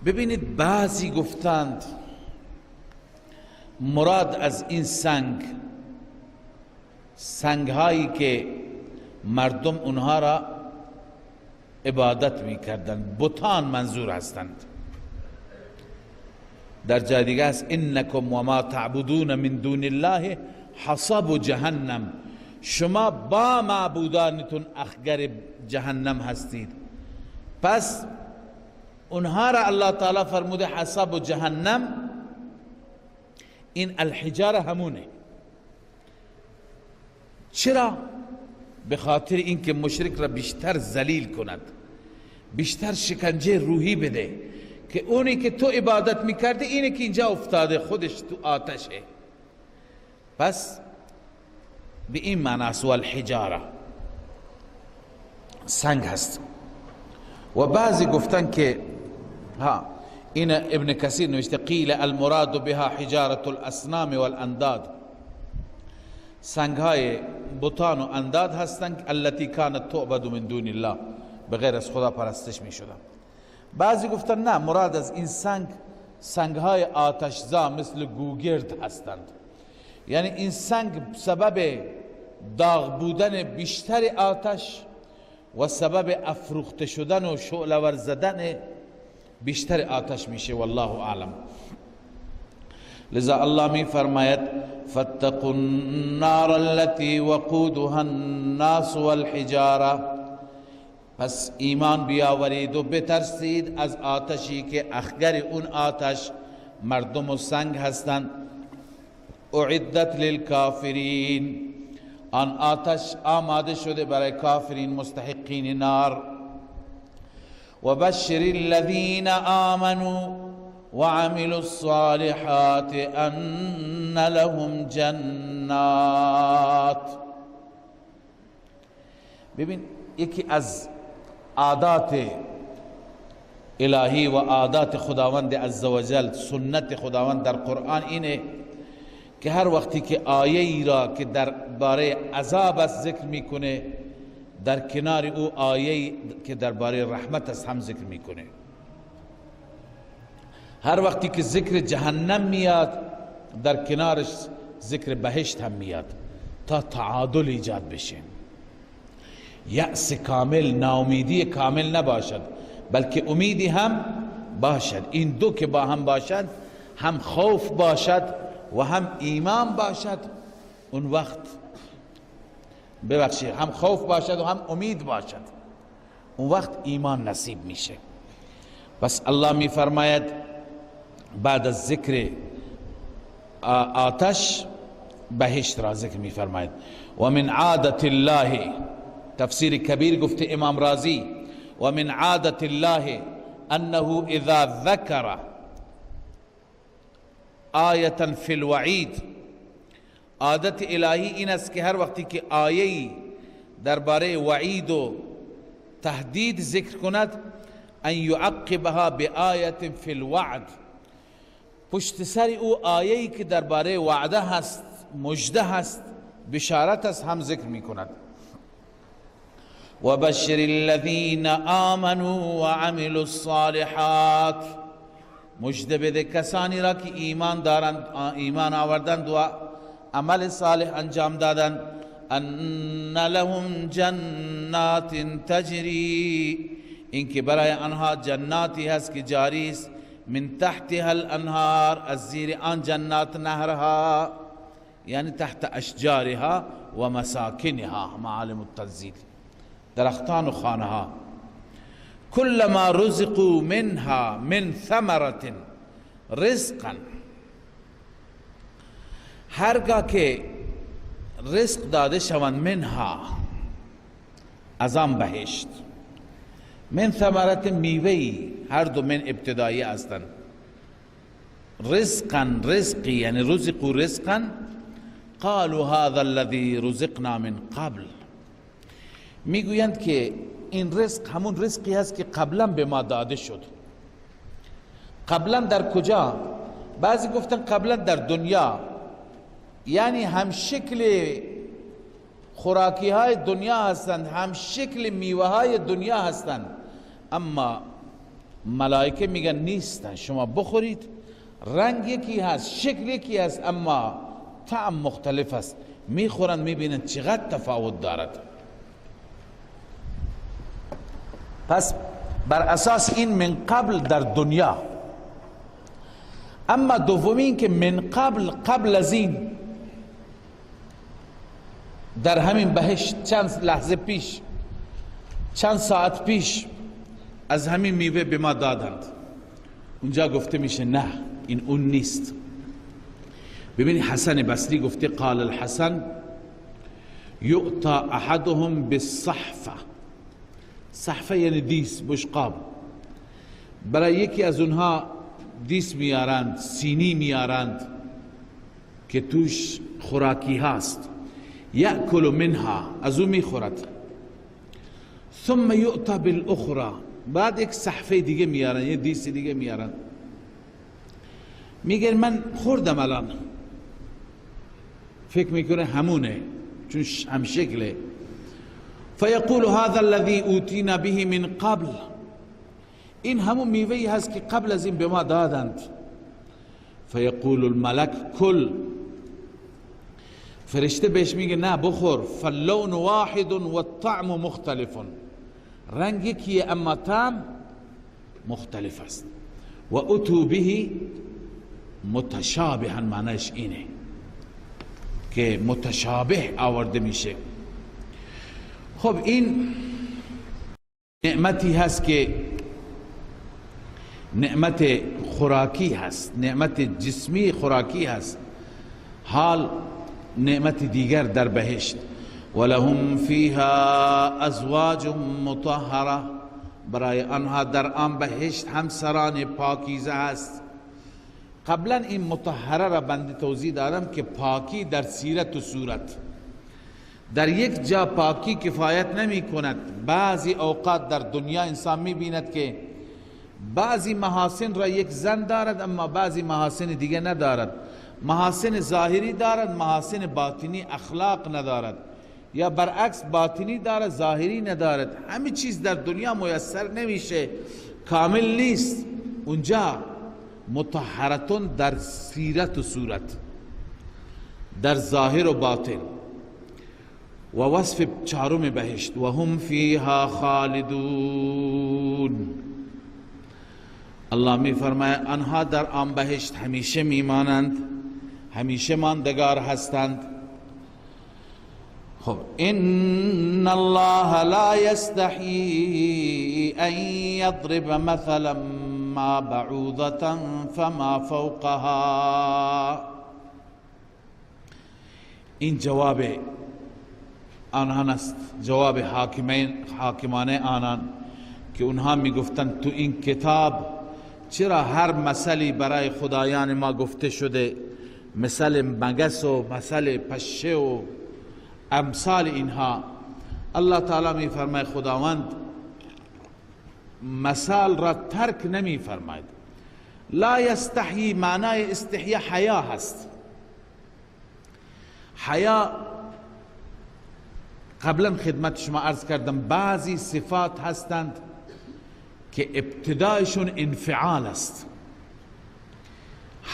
Speaker 1: ببینید بعضی گفتند مراد از این سنگ، سنگ هایی که مردم اونها را عبادت میکردند، بتان منظور هستند. در جای دیگه است انکم وما تعبدون من دون الله حصب جهنم، شما با معبودانتون اخگر جهنم هستید. پس اونها را الله تعالی فرموده حصب جهنم. این الحجاره همونه. چرا؟ به خاطر اینکه مشرک را بیشتر ذلیل کند، بیشتر شکنجه روحی بده که اونی که تو عبادت میکردی اینه که اینجا افتاده، خودش تو آتشه. پس به این معناست والحجاره، سنگ هست. و بعضی گفتن که ها این ابن کثیر نوشته قیل المراد بها حجارة الاصنام والانداد، سنگ های بتان و انداد هستند، التي كانت تعبد من دون الله، بغیر از خدا پرستش می شدن. بعضی گفتن نه، مراد از این سنگ سنگ های آتشزا مثل گوگرد هستند، یعنی این سنگ سبب داغ بودن بیشتر آتش و سبب افروخته شدن و شعله ور زدن بیشتر آتش میشه. والله اعلم. لذا الله می فرماید فاتقوا النار التي وقودها الناس والحجاره، پس ایمان بیاورید و بترسید از آتشی که اخگر اون آتش مردم و سنگ هستند. اعدت للکافرین، آن آتش آماده شده برای کافرین مستحقین نار. و بشر الذین آمنوا وعملوا الصالحات ان لهم جنات. ببین یکی از عادات الهی و عادات خداوند عزوجل، سنت خداوند در قرآن اینه که هر وقتی که آیه ای را که در باره عذاب است ذکر میکنه، در کنار او آیه که درباره رحمت است هم ذکر میکنه. هر وقتی که ذکر جهنم میاد، در کنارش ذکر بهشت هم میاد تا تعادل ایجاد بشه، یأس کامل، ناامیدی کامل نباشد، بلکه امیدی هم باشد. این دو که با هم باشد، هم خوف باشد و هم ایمان باشد، اون وقت ببخشید هم خوف باشد و هم امید باشد، اون وقت ایمان نصیب میشه. پس الله میفرماید بعد از ذکر آتش بهشت را ذکر میفرماید. و من عادت الله، تفسیر کبیر گفته امام رازی، و من عادت الله انه اذا ذکر آیة فی الوعید، عادت الهی این است که هر وقتی که آیه‌ای درباره وعید و تهدید ذکر کند، ان یعقبها بآیة فی الوعد، پشت سر او آیه‌ای که درباره وعده هست، مژده هست، بشارت است، هم ذکر میکند. وبشر الذین آمنوا وعملوا الصالحات، مژده بده کسانی را که ایمان دارند، ایمان آوردند و عمل صالح انجام دادند، ان لهم جنات تجری، اینکه برای آنها جناتی هست که جاری است، من تحتها الانهار، از زیر آن جنات نهرها، یعنی تحت اشجارها و مساکنها، معالم التنزیل، درختان و خانها. كلما رزقوا منها من ثمرة رزقا، هرگاه که رزق داده شوند، منها از آن بهشت، من ثمرت میوهی، هر دو من ابتدایی هستند، رزقا رزقی یعنی رزقوا رزقا، قالوا هذا الذي رزقنا من قبل، میگویند که این رزق همون رزقی هست که قبلا به ما داده شد. قبلا در کجا؟ بعضی گفتن قبلا در دنیا، یعنی هم شکل خوراکی های دنیا هستند، هم شکل میوه های دنیا هستند، اما ملائکه میگن نیستن، شما بخورید، رنگ یکی هست، شکل یکی هست، اما طعم مختلف است. میخورند میبینند چقدر تفاوت دارد. پس بر اساس این من قبل در دنیا. اما دومین که من قبل، قبل از این در همین بهشت چند لحظه پیش، چند ساعت پیش از همین میوه به ما دادند، اونجا گفته میشه نه، این اون نیست. ببینید حسن بصری گفته قال الحسن یؤتا احدهم بالصحفه. صحفه یعنی دیس، بشقاب. برای یکی از اونها دیس میارند، سینی میارند که توش خوراکی هست. یأکل منها، از او میخورد. ثم یؤتا بالاخرى، بعد یک صحفه دیگه میارن، یه دیس دیگه میارن. میگه من خوردم الان، فکر میکنه همونه چون هم شکله. فیقول هذا الذي اوتینا به من قبل، این همون میوه‌ای هست که قبل از این به ما دادند. فیقول الملک کل، فرشته بهش میگه نه بخور. فاللون واحد والطعم مختلف، رنگ یکیه اما طعم مختلف است. و اتو به متشابها، معنیش اینه که متشابه آورده میشه. خب این نعمتی هست که نعمت خوراکی هست، نعمت جسمی خوراکی هست. حال نعمت دیگر در بهشت، ولهم فیها ازواج مطهره، برای آنها در آن بهشت همسران پاکیزه هست. قبلا این مطهره را بنده توضیح دادم که پاکی در سیرت و صورت، در یک جا پاکی کفایت نمی کند. بعضی اوقات در دنیا انسان می بیند که بعضی محاسن را یک زن دارد اما بعضی محاسن دیگه ندارد. محاسن ظاهری دارد، محاسن باطنی اخلاق ندارد، یا برعکس باطنی دارد ظاهری ندارد. همه چیز در دنیا میسر نمیشه، کامل نیست. اونجا مطهرتون در سیرت و صورت، در ظاهر و باطن. و وصف چهارم بهشت، و هم فیها خالدون. الله می فرماید آنها در آن بهشت همیشه میمانند، همیشه ماندگار هستند. خب ان الله لا یستحیی ان یضرب مثلا ما بعوضة فما فوقها. این جواب آنان است، جواب حاکمانه آنان که اونها میگفتند تو این کتاب چرا هر مثلی برای خدایان ما گفته شده، مثل مگس و مثل پشه و امثال اینها. الله تعالی می فرماید خداوند مثال را ترک نمی فرماید. لا یستحیی، معنای استحیا حیا هست. حیا قبلا خدمت شما عرض کردم بعضی صفات هستند که ابتدایشون انفعال است.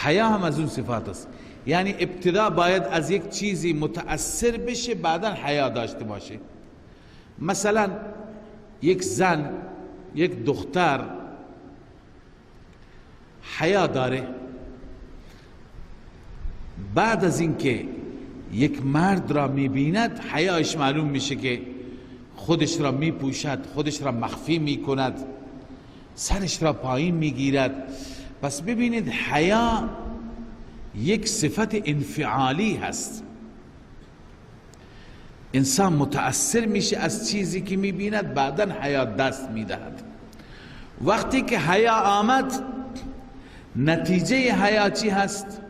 Speaker 1: حیا هم از اون صفات است، یعنی ابتدا باید از یک چیزی متأثر بشه بعدا حیا داشته باشه. مثلا یک زن، یک دختر حیا داره، بعد از اینکه یک مرد را میبیند حیایش معلوم میشه که خودش را میپوشد، خودش را مخفی میکند، سرش را پایین میگیرد. پس ببینید حیا یک صفت انفعالی هست. انسان متأثر میشه از چیزی که میبیند، بعدا حیا دست میدهد. وقتی که حیا آمد، نتیجه حیا چی هست؟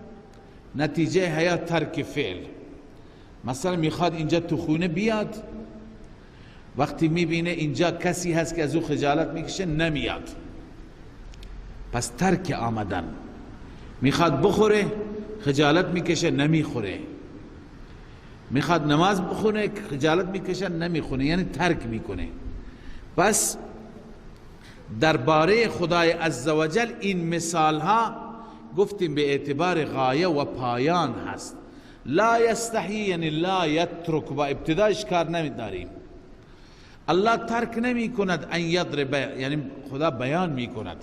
Speaker 1: نتیجه حیا ترک فعل. مثلا میخواد اینجا تو خونه بیاد، وقتی میبینه اینجا کسی هست که از او خجالت میکشه نمیاد، پس ترک آمدن. میخواد بخوره، خجالت میکشه نمیخوره. میخواد نماز بخونه، خجالت میکشه نمیخونه، یعنی ترک میکنه. پس درباره خدای عزوجل این مثال ها گفتیم به اعتبار غایه و پایان هست. لا یستحیی یعنی لا یترک، با ابتدایش کار نمیداریم. الله ترک نمی کند ان یضرب، یعنی خدا بیان می کند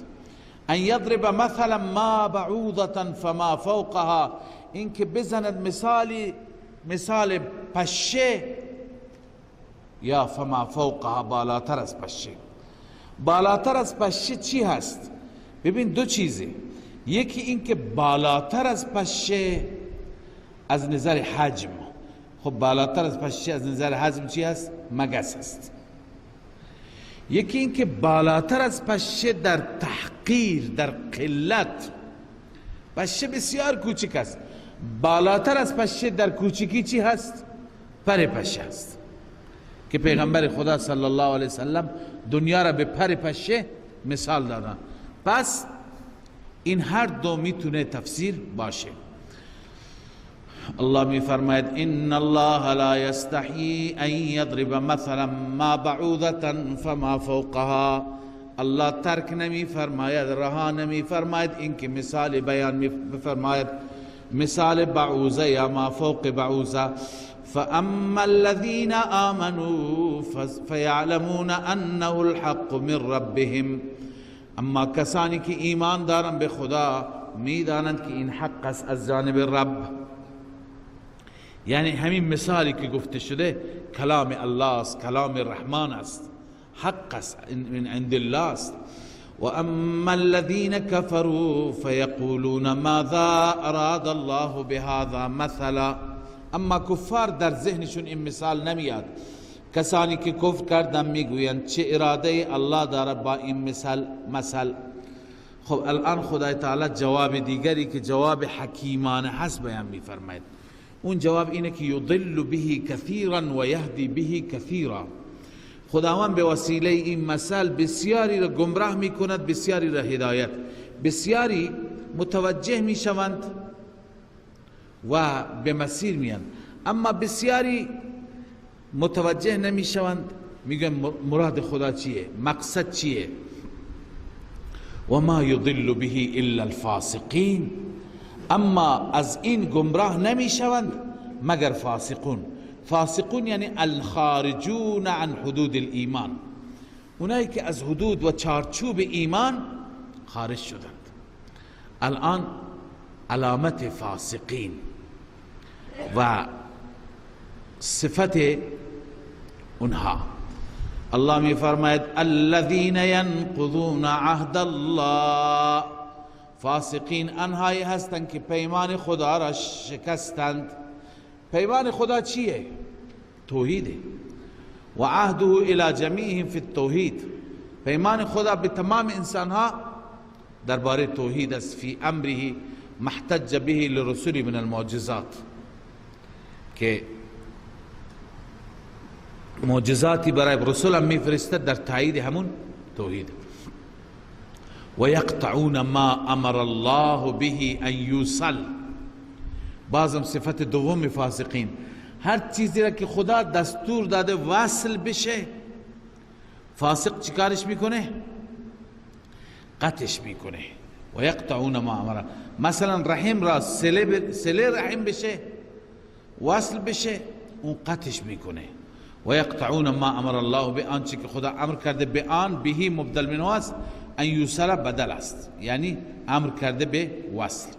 Speaker 1: ان یضرب مثلا ما بعوضة فما فوقها، این که بزند مثال پشه یا فما فوقها، بالاتر از پشه. بالاتر از پشه چی هست؟ ببین دو چیزه، یکی این که بالاتر از پشه از نظر حجم. خب بالاتر از پشه از نظر حجم چی هست؟ مگس هست. یکی این که بالاتر از پشه در تحقیر، در قلت، پشه بسیار کوچک است، بالاتر از پشه در کوچکی چی هست؟ پر پشه هست که پیغمبر خدا صلی الله علیه وسلم دنیا را به پر پشه مثال دادن. پس این هر دو میتونه تفسیر باشه. الله می فرماید ان الله لا یستحیی ان یضرب مثلا ما بعوضة فما فوقها. الله ترک نمی فرماید، رها نمی فرماید اینکه مثال بیان می فرماید، مثال بعوضه یا ما فوق بعوضه. فاما الذين آمنوا فیعلمون انه الحق من ربهم. اما کسانی که ایمان دارند به خدا میدانند که این حق است از جانب رب. یعنی همین مثالی که گفته شده کلام الله است، کلام رحمان است، حق است، من عند الله است. و اما الذين كفروا فيقولون ماذا اراد الله بهذا مثلا. اما کفار در ذهنشون این مثال نمیاد. کسانی که کفر کردن میگویند چه اراده الله داره با این مثل. خب الان خدای تعالی جواب دیگری که جواب حکیمانه هست بیان میفرماید. اون جواب اینه که یضل به کثیرا و یهدی به کثیرا. خداوند به وسیله این مثل بسیاری را گمراه میکند، بسیاری را هدایت، بسیاری متوجه میشوند و به مسیر میان، اما بسیاری متوجه نمیشوند، میگن مراد خدا چیه، مقصد چیه. و ما یضل به الا الفاسقین. اما از این گمراه نمیشوند مگر فاسقون. فاسقون یعنی الخارجون عن حدود الایمان، اونایی که از حدود و چارچوب ایمان خارج شدند. الان علامت فاسقین و صفت اونها، الله می فرماید الذین ینقضون عهد الله. فاسقین آنهایی هستند که پیمان خدا را شکستند. پیمان خدا چیه؟ توحیده. و عهده الی جمیعهم فی التوحید. پیمان خدا به تمام انسانها درباره توحید است. فی امره محتج به لرسول من المعجزات، که معجزاتی برای رسول هم میفرستد در تایید همون توحید. و یقطعون ما امر الله به ان یوصل. بازم صفت دوم فاسقین، هر چیزی را که خدا دستور داده وصل بشه، فاسق چیکارش میکنه؟ قطعش میکنه. و یقطعون ما امر. مثلا رحم را سله رحم بشه، وصل بشه، اون قطعش میکنه. و یقطعون ما امر الله به، آنچه که خدا امر کرده به آن، بهی مبدل منه است، ان یوصل بدل است، یعنی امر کرده به وصل.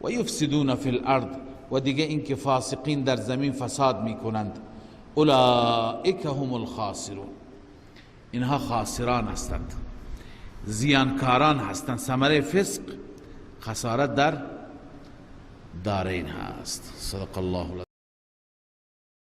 Speaker 1: و یفسدون فی الارض، و دیگه اینکه فاسقین در زمین فساد میکنند. اولئک هم الخاسرون. اینها خاسران هستند، زیانکاران هستند. ثمره فسق خسارت در دارین هست. صدق الله.